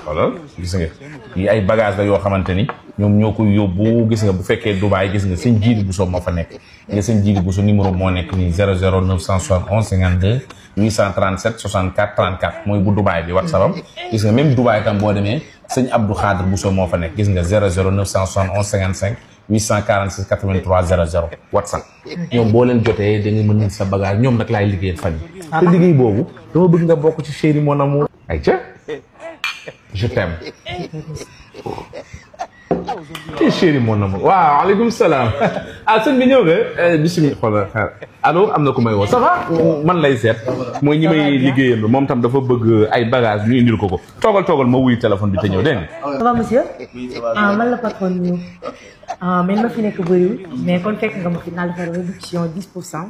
voilà gis nga yi ay bagage la yoo xamante ni ñoom ñoo koy yóbbu gis nga bu fekkee Dubaï gis nga seen jiidi Bousso moo fa nekk nga seen jiidi Bousso numéro moo nekk nii 00 971 52 837 64 34 mooy bu Dubaï bi WhatsApp am gis nga même Dubaï tam boo demee sëñ Abdou Khadre Bousso moo fa nekk gis nga 00 971 55 846 83 00 WhatsApp ñoom boo leen jotee da nga mën sa bagage ñoom nag laay liggéeyal fan yi te liggéey boobu dama bëgg nga bokk ci chéri mon amour ay ca je t'aime te chéri mon amour waaw aleykum salaam ah sëñ bi ñëw nga bisimilah xoolal xaar allo am na ku may woo ça va man lay seet mooy ñi may liggéeyal moom tam dafa bëgg ay bagage ñu indil ko toogal ma wuy téléphone bi te ñëw dégg nga. ça va monsieur. ah man la patron ñu. mais ma fi nekk bëriwul mais kon fekk nga ma fi naa defar réduction 10%.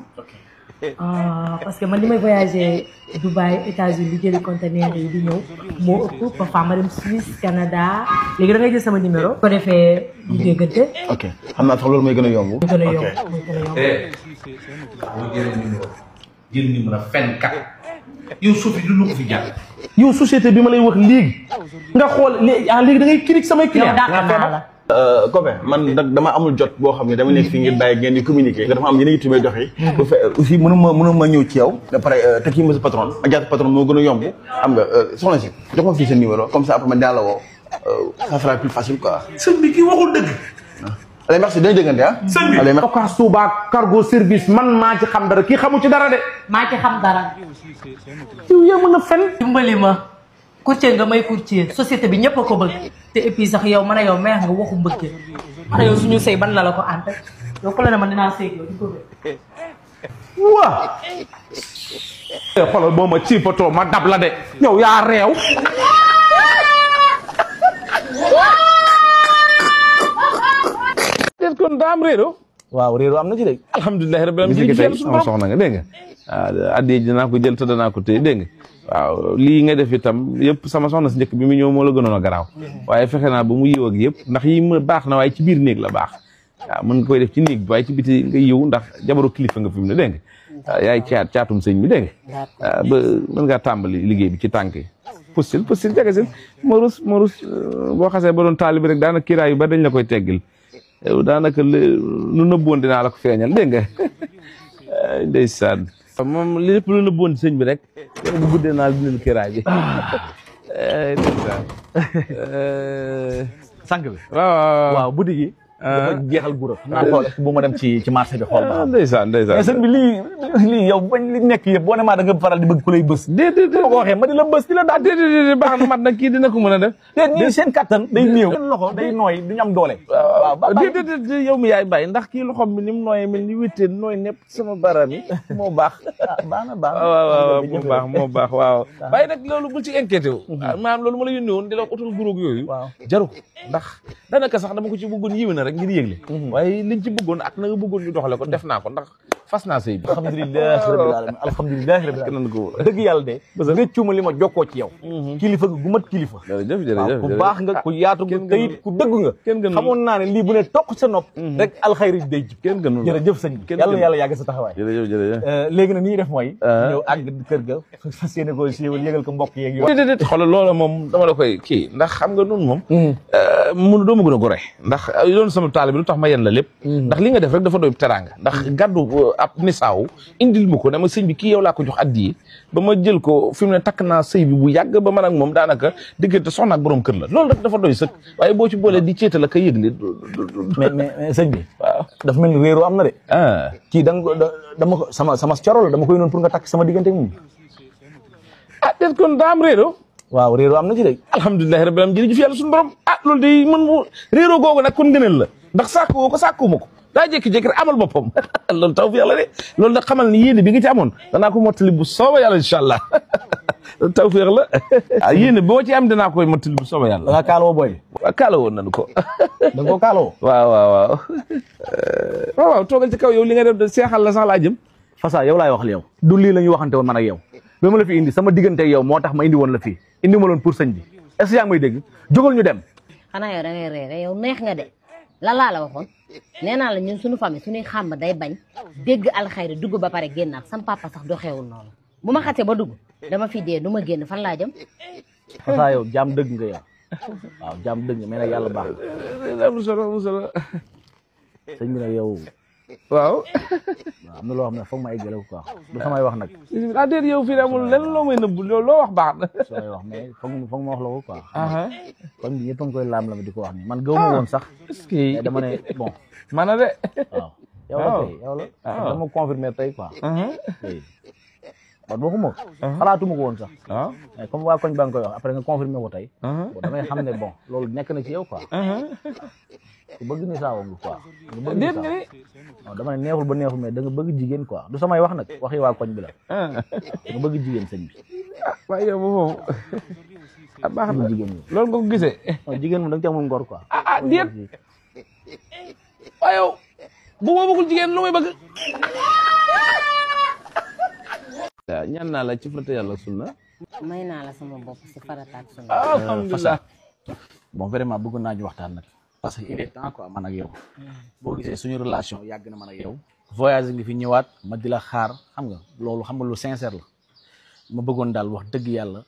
parce que man li may voyager Dubaï États-Unis jëli conteneur yi di ñëw moo ëpp parfois ma dem Suisse Canada léegi da ngay jël sama numéro. ko defee ñu déggante. ok xam naa sax loolu mooy gën a yomb. mooy gën a yomb mooy gën a yomb. jël numéro fenkat yow Sophie du lu ko fi jàll. yow société bi ma lay wax léegi nga xool léegi da ngay cliquer samay client. copain man dama amul jot boo xam ne dama nekk fii ngir bàyyi ngeen di communiquer dafa am yeneen yitte may doxi bu fe aussi mënuma ñëw ci yow ba pare te kii monsieur patron ak jaata patron moo gën a yomb xam nga soxna si jox ma fii sa numéro comme ça après man dinaa la woo ça sera plus facile quoi. sëñ bi kii waxul dëgg. allez merci dañu déggante ah. sëñ bi allez merci. Ocas Touba Cargo service man maa ci xam dara kii xamu ci dara de. maa ci xam dara. yow yaa mën a fen. dimbali ma. courtier nga may courtier société bi ñëpp a ko bëgg te et puis sax yow man a yow meex nga waxu mbëggeel man a yow suñu sëy ban la ko ànd yow ko la ne man dinaa sëy yow di ko bëgg. waa xoolal boo ma ci poto ma dab la de yow yaa réew. est-ce que daa am réero. waaw réeru am na ci dégg. alhamdulilah rabbil alamin sama soxna nga dégg nga. waaw addiya ji dinaa ko jël te danaa ko téye dégg nga. waaw lii nga def itam yëpp sama soxna si njëkk bi mu ñëw moo la gënoon a garaaw waaye fexe naa ba mu yiw ak yëpp ndax yi ma baax na waaye ci biir néeg la baax waaw mën nga koy def ci néeg bi waaye ci biti nga yiw ndax jabaru kilifa nga fi mu ne dégg nga yaay caatum sëñ bi dégg nga ba mën ngaa tàmbali liggéey bi ci tànk yi postil jagasil morus boo xasee ba doon taalibi rek daanaka kiiraay yu ba dañ la koy teggil daanaka lu nëbboon dinaa la ko feeñal dégg nga ndeysaan moom lépp lu nëbboon sëñ bi rek bu guddee naa dindil kiraay bi ndeysaan sànq bi waaw boutique yi dafa jeexal gura naa xool bu ma dem ci marché bi xool ba ndeysaan mais sëñ bi lii yow bañ li nekk yëpp boo ne maa da nga faral di bëgg ku lay bës déedéet ma ko waxee ma di la bës di la daal déedéet baax na mat nag kii dina ko mën a def déet ñii seen kattan day néew seen loxo day nooy duñu am doole waaw déedéet yow mi yaay bàyyi ndax kii loxom bi ni mu nooyee mel ni wéttee nooy nepp sama baram yi moo baax baax na waaw moo baax waaw waaye nag loolu bul ci inquiété wu maanaam loolu ma la yónnee woon di la utal guróog yooyu jaru ko ndax danaka sax dama ko ci bëggoon yiwe na rek ngir yëgle waaye liñ ci bëggoon ak na nga bëggoon ñu doxale ko def naa ko ndax fas naa sëy bi. alhamdulilah rabbil alamin alhamdulilah rabbil alamin dëgg yàlla de réccuma li ma jokkoo ci yow kilifa gu mat kilifa jërëjëf ku baax nga ku yaatu nga tayit ku dëgg nga xamoon naa ne lii bu ne toq sa nopp rek alxayri day jib kenn gënul jërëjëf sëñ bi yàlla yàgg sa taxawaay jërëjëf léegi nag ni ñuy def mooy ñëw àgg kër ga fas yéene ko siiwal yëgal ko mbokk yeeg yow déedéet xoolal loola moom dama la koy kii ndax xam nga nun moom mënu doo ma gën a gore ndax loolu sama taalibe lu tax ma yen la lépp ndax li nga def rek dafa doy teraanga ndax gàddu ab nisaaw indil ma ko dama sëñ bi kii yow laa ko jox addiye ba ma jël ko fi mu ne takk naa sëy bi bu yàgg ba man ak moom daanaka diggante soxna ak borom kër la loolu rek dafa doy sëkk waaye boo ci boolee di ceeta la ka yëgle mais sëñ bi waaw dafa mel ni réeroo am na de kii dama ko sama coro la dama koy noonu pour nga takk sama diggante moom déet kon daa am réeroo waaw réeroo am na ci de alhamdulilahi rabbil alamin jërëjëf yàlla suñu borom loolu day mën mu réeroo googu nag kon ngëneel la ndax sàkku woo ko sàkkuwuma ko daa jékki-jékki rek amal boppam loolu taw fi yàlla de loolu nag xamal ni yéene bi nga ci amoon danaa ko mottali bu sooba yàlla incha allah loolu taw fi la yéene boo ci am dinaa koy mottali bu sooba yàlla. da ngaa kaaloo booy. waaw kaaloo woon nañu ko. da nga koo kaaloo. waaw toogal ci kaw yow li nga def seexal la sax laa jëm. Fassa yow laay wax yow du lii la ñu waxante woon man ak yow ba ma la fi indi sama diggante ak yow moo tax ma indi woon la fii indi ma loon pour sëñ bi est-ce que yaa ngi may dégg jógal ñu dem. xanaa yow da ngay reere yow neex nga de lan laa la waxoon nee naa la ñun suñu famille suñuy xàmb day bañ dégg alxayri dugg ba pare génnaat sam papa sax doxewul noonu bu ma xasee ba dugg dama fi dee du ma génn fan laa jëm. Fassa yow jaam dëgg nga yow waaw jaam dëgg nga mais nag yàlla baax na. am solo sëñ bi nag yow. waaw am na loo xam ne foog ma eggale ko quoi du samay wax nag. déedéet yow fii amul lenn loo may nëbb loo wax baax na. samay wax mais foog ma wax la ko quoi. kon ñëpp a ngi koy laam la di ko wax nii man gëw ma woon sax. est-ce que dama ne bon. man na de. waaw yow la tey yow la. dama confirmer tey quoi. man waxuma ko. xalaatuma ko woon sax. mais comme waa koñ ba nga koy wax après nga confirmer ko tey. bon damay xam ne bon loolu nekk na ci yow quoi. ku bëgg ni saa woo quoi. déet nga ni. non dama ne neexul ba neexul mais da nga bëgg jigéen quoi du samay wax nag waxi waa koñ bi la. da nga bëgg jigéen sëñ bi. waaye yow foofu. baax na jigéen ñi loolu nga ko gisee. jigéen moom da nga ci amul ngor quoi. déet. waaye yow bu ma bëggul jigéen lu may bëgg. waaw ñaan naa la ci farata yàlla sunna. may naa la sama bopp si farata ak sunna. alhamdulilah. bon vraiment bëgg naa ñu waxtaan nag. parce que il est temps quoi man ak yow boo gisee suñu relation yàgg na man ak yow voyage ngi fi ñëwaat ma di la xaar xam nga loolu xam nga lu sincère la ma bëggoon daal wax dëgg yàlla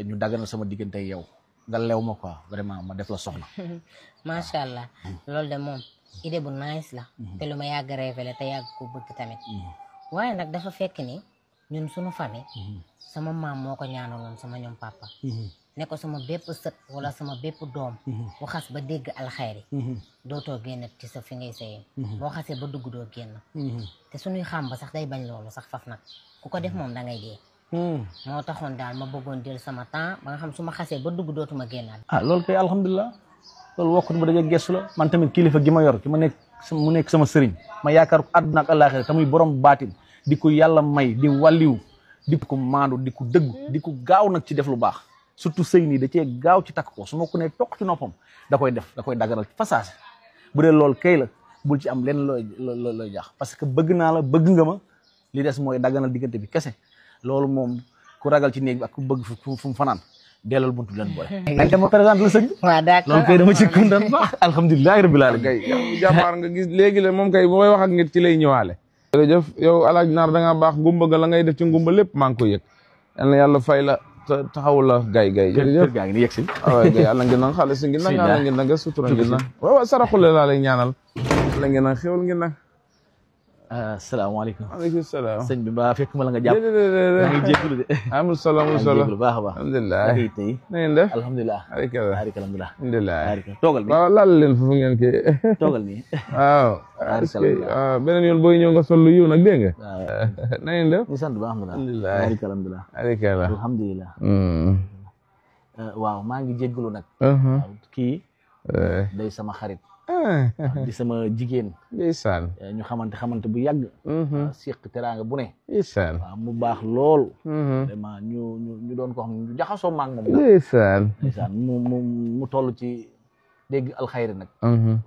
ñu daganal sama diggante yow nga lew ma quoi vraiment ma def la soxna. macha allah loolu de moom idée bu nice la te lu ma yàgg révélé te yàgg ko bëgg tamit waaye nag dafa fekk ni ñun suñu famille sama maam moo ko ñaanaloon sama ñoom papa ne ko sama bépp sët wala sama bépp doom bu xas ba dégg alxayri dootoo génn ci sa fi ngay sëyee boo xasee ba dugg doo génn te suñuy xam ba sax day bañ loolu sax faf nag ku ko def moom da ngay dee moo taxoon daal ma bëggoon jël sama temps ba nga xam su ma xasee ba dugg dootuma génnaat loolu kay alhamdulilah loolu wokkut ba daje gestu la man tamit kilifa gi ma yor ki ma nekk mu nekk sama sëriñ ma yaakaar ko àdduna ak àllaaxira te muy borom baatin di ko yàlla may di wàlliw di ko maandu di ko dëggu di ko gaaw nag ci def lu baax surtout sëy nii da cee gaaw ci takk ko su ma ko ne toq ci noppam da koy def da koy daganal ci fasaase bu dee loolu kay la bul ci am lenn looy jaax parce que bëgg naa la bëgg nga ma li des mooy daganal diggante bi kese loolu moom ku ragal ci néeg bi ak ku bëgg fu mu fanaan delloo buntu leen boole. nañ dama présente la sëñ. waaw d'accord loolu kay dama ci kontaan baax alhamdulilah rabbil alamin. kay jàmbaar nga gis léegi la moom kay bu may wax ak nit ci lay ñëwaale. jërëjëf yow alaaj naar da ngaa baax ngumba ga la ngay def ci ngumba lépp maa ngi koy yëg yal na yàlla fay la taxaw la gay jërëjëf gaa ngi ni yegg si waaw gay yàlla ngi nang xaalis ngi nang yàlla ngi nang sutura ngi nang waaw saraxule laa lay ñaanal la ngi nang xéwal ngi nang asalaamaaleykum aleykum salaam sëñ bi ba fekk ma la nga jàpp maa ngi jégalu de amul solo amul solo lu baax a baax alhamdulilah tey na ngeen def alhamdulilah alhamdulilah toogal waaw laal leen foofu ngeen kii toogal nii waaw waaw beneen yoon booy ñëw nga sol lu yiw nag dégg nga na ngeen def ñu sant ba alhamdulilah alhamdulilah waaw maa ngi jégalu nag kii day sama xarit di sama jigéen ndeysaan ñu xamante bu yàgg siq teraanga bu ne ndeysaan waaw mu baax lool vraiment ñu doon ko xam ne ñu jaxasoo maag moom ndeysaan mu toll ci dégg alxayri nag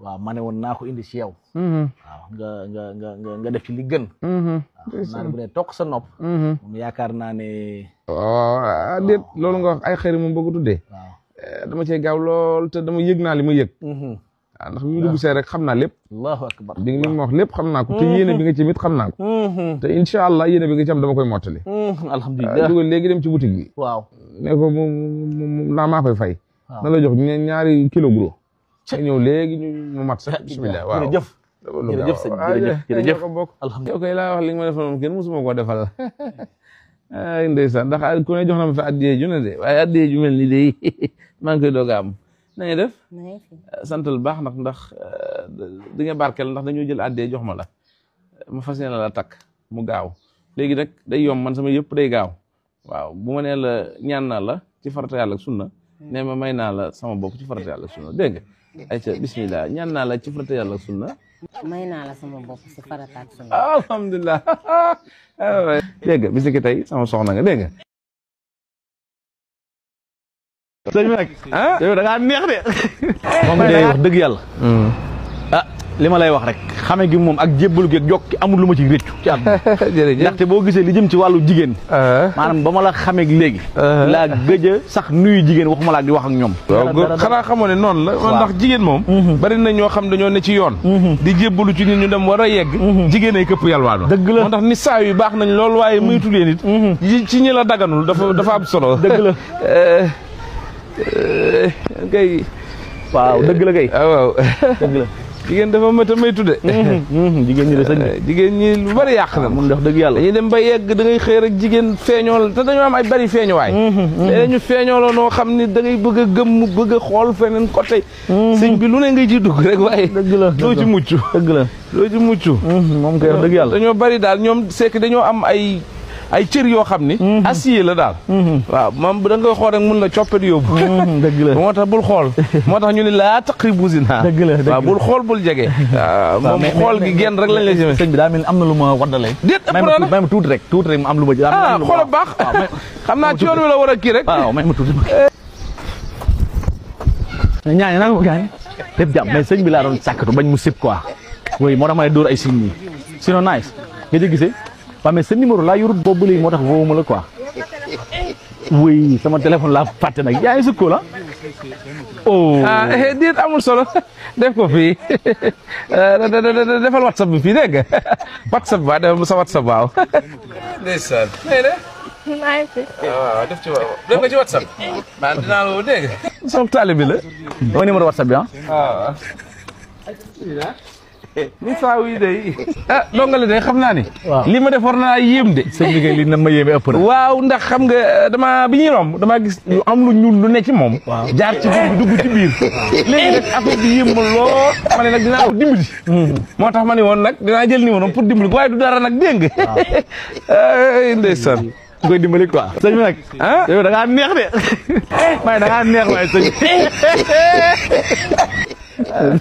waaw ma ne woon naa ko indi ci yow waaw nga def ci li gën. naa ne bu dee toog sa nopp. moom yaakaar naa ne. waaw déet loolu nga wax ay xëri moom bëgg tuddee. dama cee gaaw lool te dama yëg naa li ma yëg. waaw ndax bi mu dugg see rek xam naa lépp. allahu akbar bi li ma wax lépp xam naa ko te yéene bi nga ci mit xam naa ko. te incha allah yéene bi nga ci am dama koy mottali. alhamdulilah dugal léegi dem ci boutique bi. waaw ne ko moom naa maa koy fay. na la jox ñaari kilo gros. nga ñëw léegi ñu mat sax bismillah waaw jërëjëf jërëjëf sëñ jërëjëf alhamdulilah yow kay laa wax li nga ma defal moom kenn musuma koo defal ay ndeysaan ndax ku ne jox na ma fi addiyee ju ne de waaye addiyee ju mel ni de maa ngi koy doog a am na nga def santal baax nag ndax di nga barkeel ndax dañoo jël addiyee jox ma la ma fas yéene la takk mu gaaw léegi nag day yomb man sama yëpp day gaaw waaw bu ma nee la ñaan naa la ci farata yàlla ak sunna ne ma may naa la sama bopp ci farata yàlla ak sunna dégg nga ayca bismillah ñaan naa la ci farata yàlla ak sunna may naa la sama bopp ci farata ak sunna alhamdulilah dégg nga bis ki tey sama soxna nga dégg nga sëñ bi nag yow da ngaa neex de moom de wax dëgg yàlla li ma lay wax rek xame gi moom ak jébbalu gi ak jokki amul lu ma ci réccu ci àdduna jërëjëf ndaxte boo gisee li jëm ci wàllu jigéen maanaam ba ma la xamee léegi laa gëj a sax nuyu jigéen waxuma laa di wax ak ñoom waaw xanaa xamoo ne noonu la ndax jigéen moom bari na ñoo xam dañoo ne ci yoon di jébbalu ci nit ñu dem war a yegg jigéen ay këpp yalwaan dëgg la moo tax ni saa yu baax nañ lool waaye muy tuddee nit ci ñi la daganul dafa am solo dëgg la kay waaw dëgg la kay waaw dëgg la jigéen dafa mët a may tudde jigéen ñi de sëñ jigéen ñi lu bari yàq na mun wax dëgg yàlla dañuy dem ba yegg da ngay xëy rek jigéen feeñool te dañoo am ay bari feeñuwaay léeg ñu feeñooloo noo xam ni da ngay bëgg a gëmm bëgg a xool feneen côté sëñ bi lu ne ngay ci dugg rek waaye dëgg la doo ci mucc dëgg la doo ci mucc moom koy wax dëgg yàlla dañoo bari daal ñoom c'est que dañoo am ay cër yoo xam ni acier la daal waaw moom da nga koy xool rek mun la coppet yóbbu dëgg la moo tax bul xool moo tax ñu ne laa taqribu zina dëgg la waaw bul xool bul jege waaw moom xool gi genn rek lañ la jëmee sëñ bi daa mel ni am na lu ma waddalee déet ëpp na may ma tuuti rek mu am lu ma xool baax xam naa ci yoon wi la war a kii rek waaw may ma tuuti ñaañe nag gaañ def jàmm mais sëñ bi laa doon sàkkatu bañ mu sib quoi oui moo tax ma ne dóor ay signes yi sinon nice nga jë gisee waaw mais sa numéro laa yorut boobu léegi moo tax woowuma la quoi oui sama téléphone laa fàtte nag yaa ngi sukko la oh déet amul solo def ko fii defal whatsapp bi fii dégg nga whatsapp ba defal sa whatsapp waaw ndeysaan waaw def nga ci whatsapp man dinaa la dégg nga sama taalibe bi la sama numéro whatsapp bi waaw ni saa yi day dongale de xam naa ni li ma def war naa yéem de sëñ bi kay li na ma yéeme ëpp na waaw ndax xam nga bi ñuy romb damaa gis lu am lu ñuul lu ne ci moom jaar ci biir bi dugg ci biir léegi nag affaire bi yéem ma lool ma ne nag dinaa ko dimbali moo tax ma ne woon nag dinaa jël numéro pour dimbali ko waaye du dara nag dégg nga ndeysaan koy dimbali quoi sëñ bi nag yow da ngaa neex de waaye da ngaa neex waaye sëñ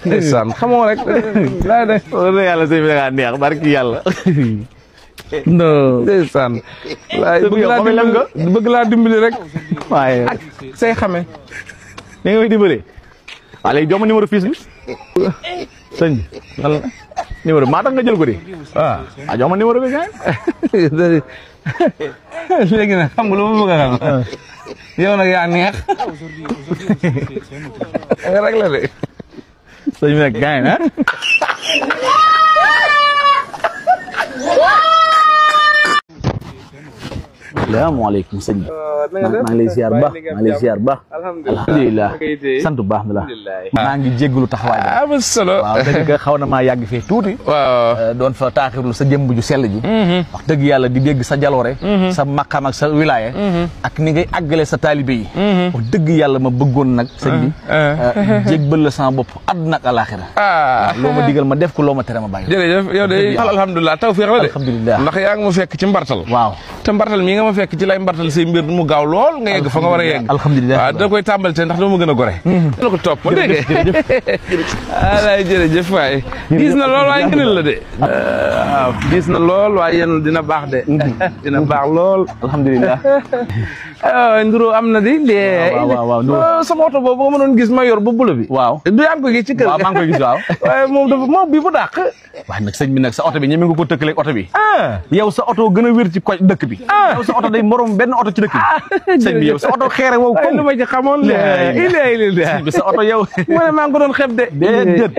ndeysaan xamoo rek laa de wala yàlla sëñ bi da ngaa neex barki yàlla non ndeysaan waaye bëgg laa dimbali rek waaye ak say xame ni nga may dimbali waaw léegi jox ma numéro fiis bi sëñ bi wala numéro maa tax nga jël ko de waaw jox ma numéro bi gaay léegi nag xam nga lu ma bëgg a xam yow nag yaa neex rek la de sëñ bi nag gaay na salaamaaleykum sëñ bi maa ngi lay ziar baax maa ngi lay ziar baax alhamdulilah sant bu baax la maa ngi jégalu taxawaay bi am solo waaw dëgg xaw na maa yàgg fee tuuti waaw doon fa taaxirlu sa jëmb ju sell ji wax dëgg yàlla di dégg sa jaloore sa maqam ak sa wilaya ak ni ngay àggale sa taalibe yi wax dëgg yàlla ma bëggoon nag sëñ bi jégbal la sama bopp àdduna ak alaxira loo ma digal ma def ko loo ma tere ma bàyyi jërëjëf yow de alhamdulilah tawfiix la de alhamdulilah ndax yaa ngi ma fekk ci mbartal waaw te mbartal mii nga ma fekk ci lay mbartal say mbir mu gaaw lool nga yegg fa nga war a yegg alhamdulilah waaw da koy tàmbali te ndax dama gën a gore la ko topp ma dégg alaay jërëjëf waay gis na lool waaye gënal la de waaw gis na lool waaye yéen dina baax de dina baax lool alhamdulilah nduro am na di waaw sama oto boobu nga mënoon gis ma yor ba bula bi waaw du yaa ngi ko gis ci kër waaw maa ngi koy gis waaw waaye moom dafa moom bi bu dàq waaye nag sëñ bi nag sa oto bi ñeme nga ko tëkkaleeg oto bi yow sa oto gën a wér ci koñ dëkk bi yow sa oto day morom benn oto ci dëkk bi sëñ bi yow sa oto xeere wow lu ma ci xamoon sëñ bi sa oto yow mu ne maa ngi ko doon xeb de déedéet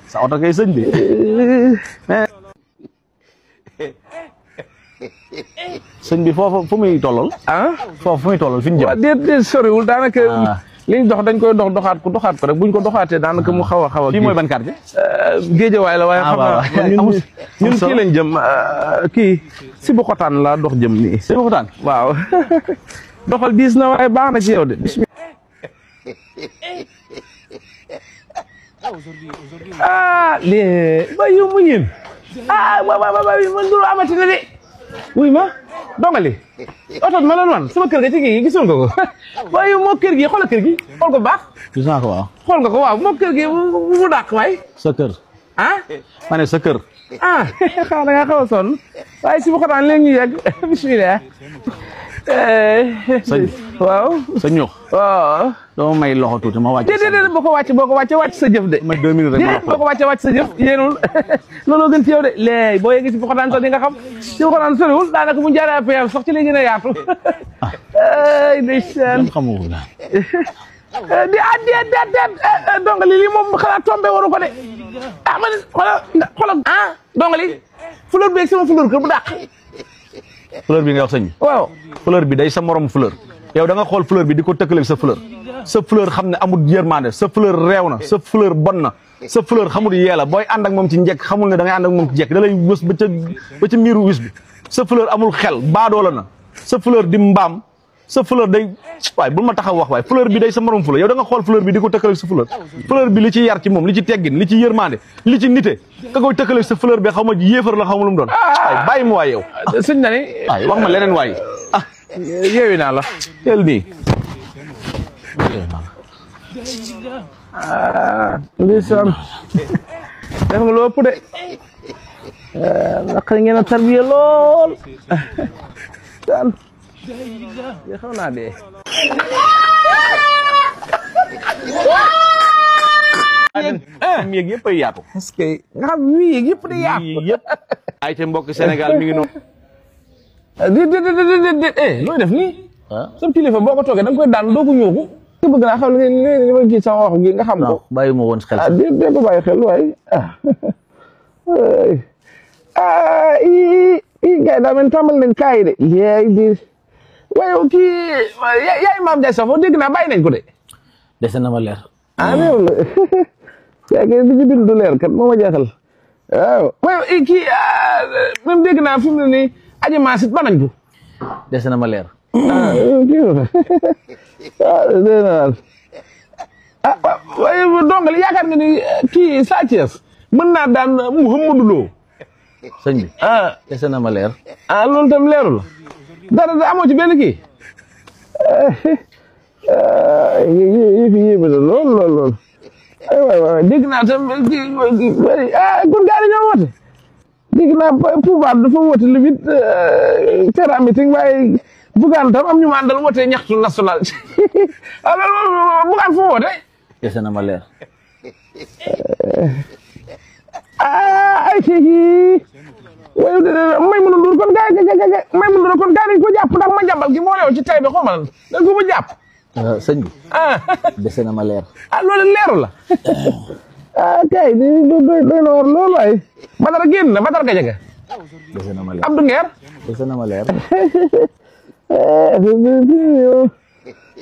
sa oto kay sëñ bi sëñ bi foofu fu muy tollal foofu fu muy tollal fi ñu jëm déet soriwul daanaka liñ dox dañ koy doxaat ko rek buñ ko doxaatee daanaka mu xaw a fii mooy ban quartier Géejawaay la waaye xam naa ñun kii lañ jëm kii si bu xotaan laa dox jëm nii si bu xotaan waaw doxal diis na waaye baax na ci yow de lii ba yow mu ñin man dul amati na de wuy ma dongali oto bi ma la wan sama kër ga ci gi gisoon nga ko waaye yow moo kër gi xoolal kër gi xool ko baax gis naa ko waaw xool nga ko waaw moo kër gi mu dàq waay sa kër ma ne sa kër xanaa da ngaa xaw a sonn waaye si bu ko daan léegi ñu yegg bismillah sëñ waaw sa ñux waaw dama may loxo tuuti ma wàcc déedéet boo ko wàccee wàcc sa jëf de ma 2 minutes rek ma boo ko wàccee wàcc sa jëf yéenul looloo gën ci yow de léegi boo yeggee si bu ko daan sax di nga xam si bu ko daan soriwul daanaka bu jaaree payam sax ci lay gën a yaatu ay ndeysaan xamu dongali lii moom xanaa tombé waru ko de man xoolal dongali fleur bi ak sama fleur kër bu dàq fleur bi nga wax sëñ waaw fleur bi day sa morom fleur yow da nga xool fleur bi di ko tëkkaleeg sa fleur xam ne amul yërmande sa fleur réew na sa fleur bon na sa fleur xamul yeela booy ànd ak moom ci njekk xamul ne da ngay ànd ak moom ci njekk da lay wës ba ca miiru wis bi sa fleur amul xel baadoola na sa fleur di mbaam sa fleur day waaye bul ma taxaw wax waaye fleur bi day sa morom fleur yow da nga xool fleur bi di ko tëkkaleeg sa fleur bi li ci yar ci moom li ci teggin li ci yërmande li ci nite ka koy tëkkaleeg sa fleur bi xaw ma yéefar la xaw ma lu mu doon waaye bàyyi ma waay yow sëñ na ni waaye wax ma leneen waay yeewi naa la teel nii ndeysaan def nga lu ëpp de naqari ngeen a tarbiya lool daan ya xaw naa dee mi yëg yëpp ay yaatu parce que nga xam mi yëg yëpp di yaatu yëpp ay te mbokk Sénégal mi ngi noonu looy def nii sam kilifa boo ko toogee da nga koy daan doo ko ñëwku te bëgg naa xam li ma kii sama wax gi nga xam ko bàyyi ma woon xel dé ko bàyyi xel waaye i gars yi daa mel tàmbal nañ kaay de yaay di waaye kii yaay maam Ndiaye Savon dégg naa bàyyi nañ ko de dese na ma leer réew la yaa ngi di ci bind du leer kat moo ma jaaxal waaw waaye kii même dégg naa fi mu ne nii aji maasit ba nañ ko dese na ma leer waaye dongal yaakaar nga ni kii Sa Thiès mën naa daan Mouhamadou Lo sëñ bi dese na ma leer loolu tam leeru la dara amoo ci benn kii yëfi yéeme na lool ay waay dégg naa tam kon gaa yi ñoo woote dégg naa pouvoir dafa woote le 8 terrain meeting waaye bugaan tam am ñu ma àndal woote ñaxtu national alors bugaan fu woote dese na ma leer ay waaye may mën a dur kon gaa may mën a dur kon gaa dañ ko jàpp ndax ma jàmbal gi moo newoon ci tay bi xaw ma dañ ko ba jàpp sëñ bi dese na ma leer loolu leeru la kay doy na war loolu waay Badara génn na Badara Gajaga dese na ma leer Abdou Nguer dese na ma leer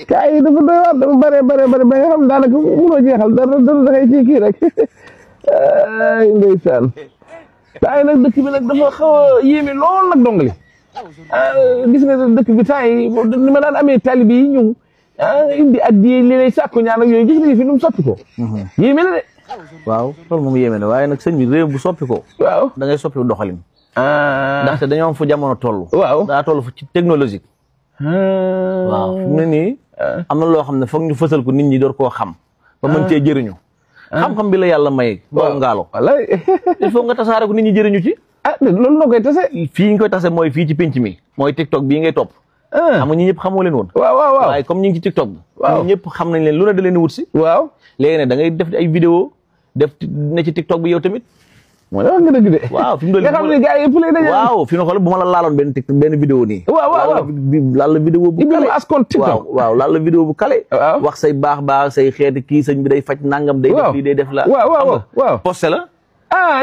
kay dafa doy waar dafa bare ba nga xam daanaka mënoo jeexal dara dangay ci kii rek ay ndeysaan tay nag dëkk bi nag dafa xaw a yéeme lool nag dongali gis nga dëkk bi tay ni ma daan amee talibi yi ñëw indi addiye li lay sàkku ñaan ak yooyu gis nga fi nu mu soppi ko yéeme na de waaw loolu moom yéeme na waaye nag sëñ bi réew bu soppi ko waaw da ngay soppi doxalin ndaxte dañoo am fu jamono toll. waaw daa toll fu ci technologique. waaw fu mu ne nii. am na loo xam ne foog ñu fësal ko nit ñi door koo xam. ba mën cee jëriñu. xam-xam bi la yàlla may. waaw ngaalo. wallaay. il faut nga tasaare ko nit ñi jëriñu ci. ah loolu noo koy tase. fii ñu koy tase mooy fii ci penc mi. mooy TikTok bii ngay topp. xam nga ñi ñëpp xamoo leen woon. waaw waaw waaw waaye comme ñu ngi ci TikTok bi. waaw ñëpp xam nañ leen lu ne da leen di wut si. waaw léegi nag da ngay def ay vidéo def ne ci TikTok bi yow tamit. mooy wax nga dëgg de. waaw fi mu doon nga xam ne gars yi yëpp lay dajale. waaw fi nga xool bu ma la laaloon benn TikTok benn vidéo nii. waaw laal la vidéo bu kale. askan TikTok waaw laal la vidéo bu kale. wax say baax say xeeti kii sëñ bi day faj nangam. day def lii day def la. waaw posté la.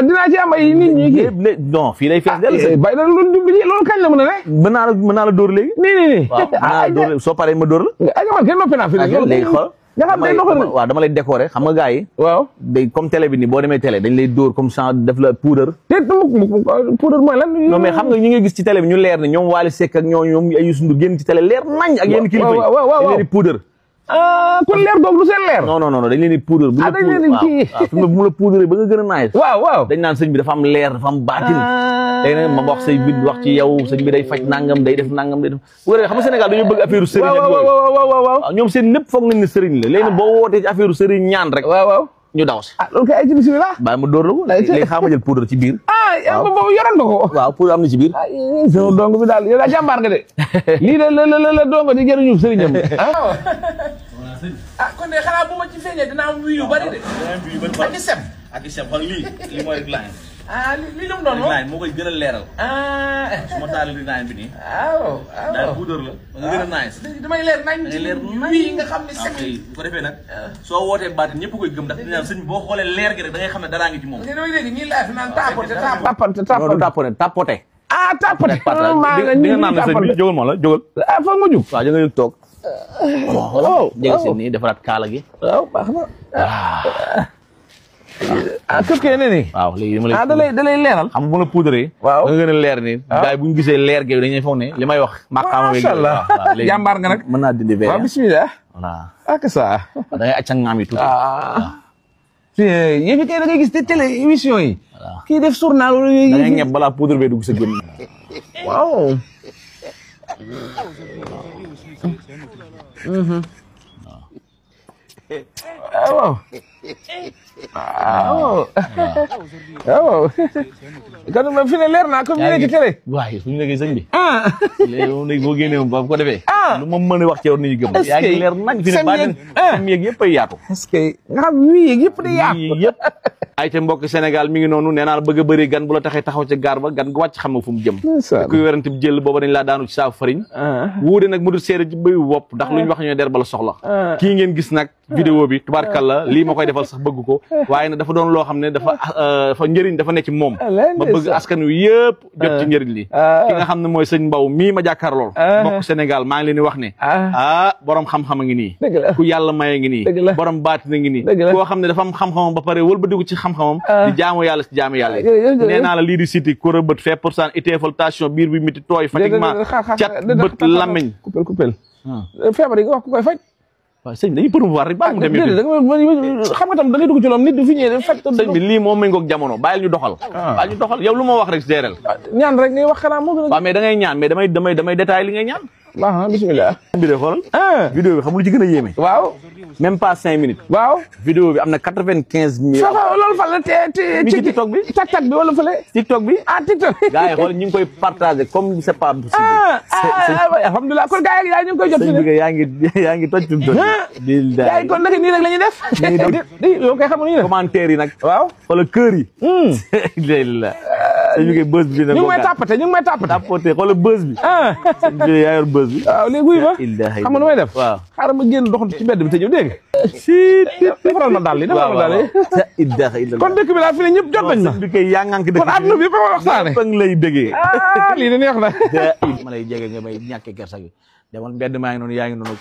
dinaa ci am ay nit ñi kii. non fii day fees dellu. bay na loolu kañ la mën a ne. mën naa la dóor léegi. nii. waaw mën naa la dóor soo paree ma dóor la. man kenn noppi naa fi léegi xool. nga xam day doxal waaw dama lay décorer xam nga gars yi. waaw day comme télé bi nii boo demee télé dañ lay dóor comme ça def la poudre. poudre mooy lan. non mais xam nga ñi ngay gis ci télé bi ñu leer ne ñoom Wally Seck ak ñoom ay Youssou Ndour génn ci télé leer nañ ak yenn kilifa yi. dañ leen di poudre. kon leer googu du seen leer. non dañ leen di poudre. dañ leen di kii waaw bu la poudre ba nga gën a naaj. waaw dañ naan sëñ bi dafa am leer dafa am baatin. léegi nag ma wax say bit wax ci yow sëñ bi day faj nangam day def nangam day def. bu xam nga Sénégal dañoo bëgg affaire sëriñ ak yooyu. waaw ñoom seen lépp foog nañ ne sëriñ la léegi nag boo wootee ci affaire sëriñ ñaan rek. waaw ñu daw si. loolu kay ay ci bismillah. bàyyi ma dóor la ko léegi xaaral ma jël poudre ci biir. waaw boobu yoroon nga ko. waaw poudre am na ci biir. sama dong bi daal yow daa jàmbaar nga de. lii de la dongo di jëriñu sëriñam. kon de xanaa bu ma ci feeñee dinaa am wuyu yu bari de. ak i sem. ak i sem xool lii mooy line. lii lu mu doon moom line moo koy gën a leeral. su ma taalee line bi nii. waaw daal poudre la ba nga gën a nice. damay leer nañ ci wii nga xam ne sem. bu ko defee nag soo wootee baatin ñëpp koy gëm ndax dinaan sëñ bi boo xoolee leer gi rek da ngay xam ne daraa ngi ci moom. damay dégg ñii laaj naan tapote. tapote. tapote. di nga naan sëñ bi jógal moo la jógal. foog ma jug. waaw da nga jóg toog. jege si nii defaraat kaala gi. waaw baax na. këf kee ne nii. waaw léegi dama lay. da lay leeral. xam nga bu la poudre. waaw da nga gën a leer nii. gars yi bu ñu gisee leer gi dañuy foog ne li may wax. macha allah jàmbaar nga nag. mën naa dindi verre. waaw bismillah. voilà. ak ça. da ngay acca ngaam yi tuuti. yéen kay da ngay gis te télé émission yi. kii def journal. da ngay ñeb balaa poudre bee dugg sa génn. waaw. waaw. waaw. kon fi ne leer naa comme ñu nekk ci télé. waaye fu ñu nekkee sëñ bi. léegi moom léegi boo génnee moom ba ko defee. lu ma mën a wax ci yow nit ñi gëm. yaa ngi leer nañ fi ne baatin. sem yeeg yëpp ay yaatu. est-ce que nga xam wii yeeg yëpp day yaatu. yëpp. ay ca mbokk Sénégal mi ngi noonu nee naa la bëgg a bëri gan bu la taxee taxaw ca gaar ba gan gu wàcc xam nga fu mu jëm. kuy werante bi jël booba dañ laa daanu ci saafu fariñ. wuude nag mu dul seede ci bëyu bopp ndax lu ñu wax ñooy der bala soxla. kii ngeen gis nag vidéo bi tubaarkàlla lii ma koy defal sax bëgg ko waaye nag dafa doon loo xam ne dafa njëriñ dafa ne ci moom ma bëgg askan wi yëpp jot ci njëriñ li ki nga xam ne mooy sëñ Mbaw mii ma jàkkaar lool mbokk Sénégal maa ngi leen di wax ne borom xam-xam a ngi nii ku yàlla maye ngi nii borom baatina ngi nii koo xam ne dafa am xam-xamam ba pare wëlbatiku ci xam-xamam di jaamu yàlla ci jaamu yàlla nee naa la lii di siti ko rëbët fait pour cent iteefaltation biir bi miti tooy fatiguement cat bët lamiñ coupel feebar yi nga wax ku koy faj waaw sëñ bi dañuy promouvoir rek baa mu dem xam nga tam da ngay dugg ci loom nit du fi ñëwee faj sëñ bi lii moom méngoog jamono bàyyil ñu doxal bàyyil ñu doxal yow lu ma wax rek géréel ñaan rek ngay wax xanaa moo gën a waaw mais da ngay ñaan mais damay détaillé li ngay ñaan waaw bismillah bi de xoolal vidéo bi xam lu ci gën a yéeme waaw même pas 5 minutes waaw vidéo bi am na 95 000 loolu fan la mi ci TikTok bi tak bi wala fële TikTok bi TikTok bi gars yi xool ñu ngi koy partagé comme c'est pas possible alhamdulilah kon gars yi ñu ngi koy jot sëñ bi yaa ngi toj fi mu toll gars yi kon nag nii rek la ñuy def yow kay xam nga ñu commentaire yi nag waaw wala kër yi la sëñ bi buzz bi ñu ngi may tàppate xoolal buzz bi sëñ bi yaa yor buzz bi waaw léegi wuy ma xam nga nu may def waaw xaaral ma génn doxantu ci mbedd bi te ñëw dégg defaral ma daal yi kon dëkk bi daal fi ne ñëpp jot nañ ma bi kay yaa ngank dëkk kon àdduna bi ba waxtaane fa lay déggee lii de neex na ma lay jege nga may ñàkkee kersa gi demal mbedd maa ngi noonu yaa ngi noonu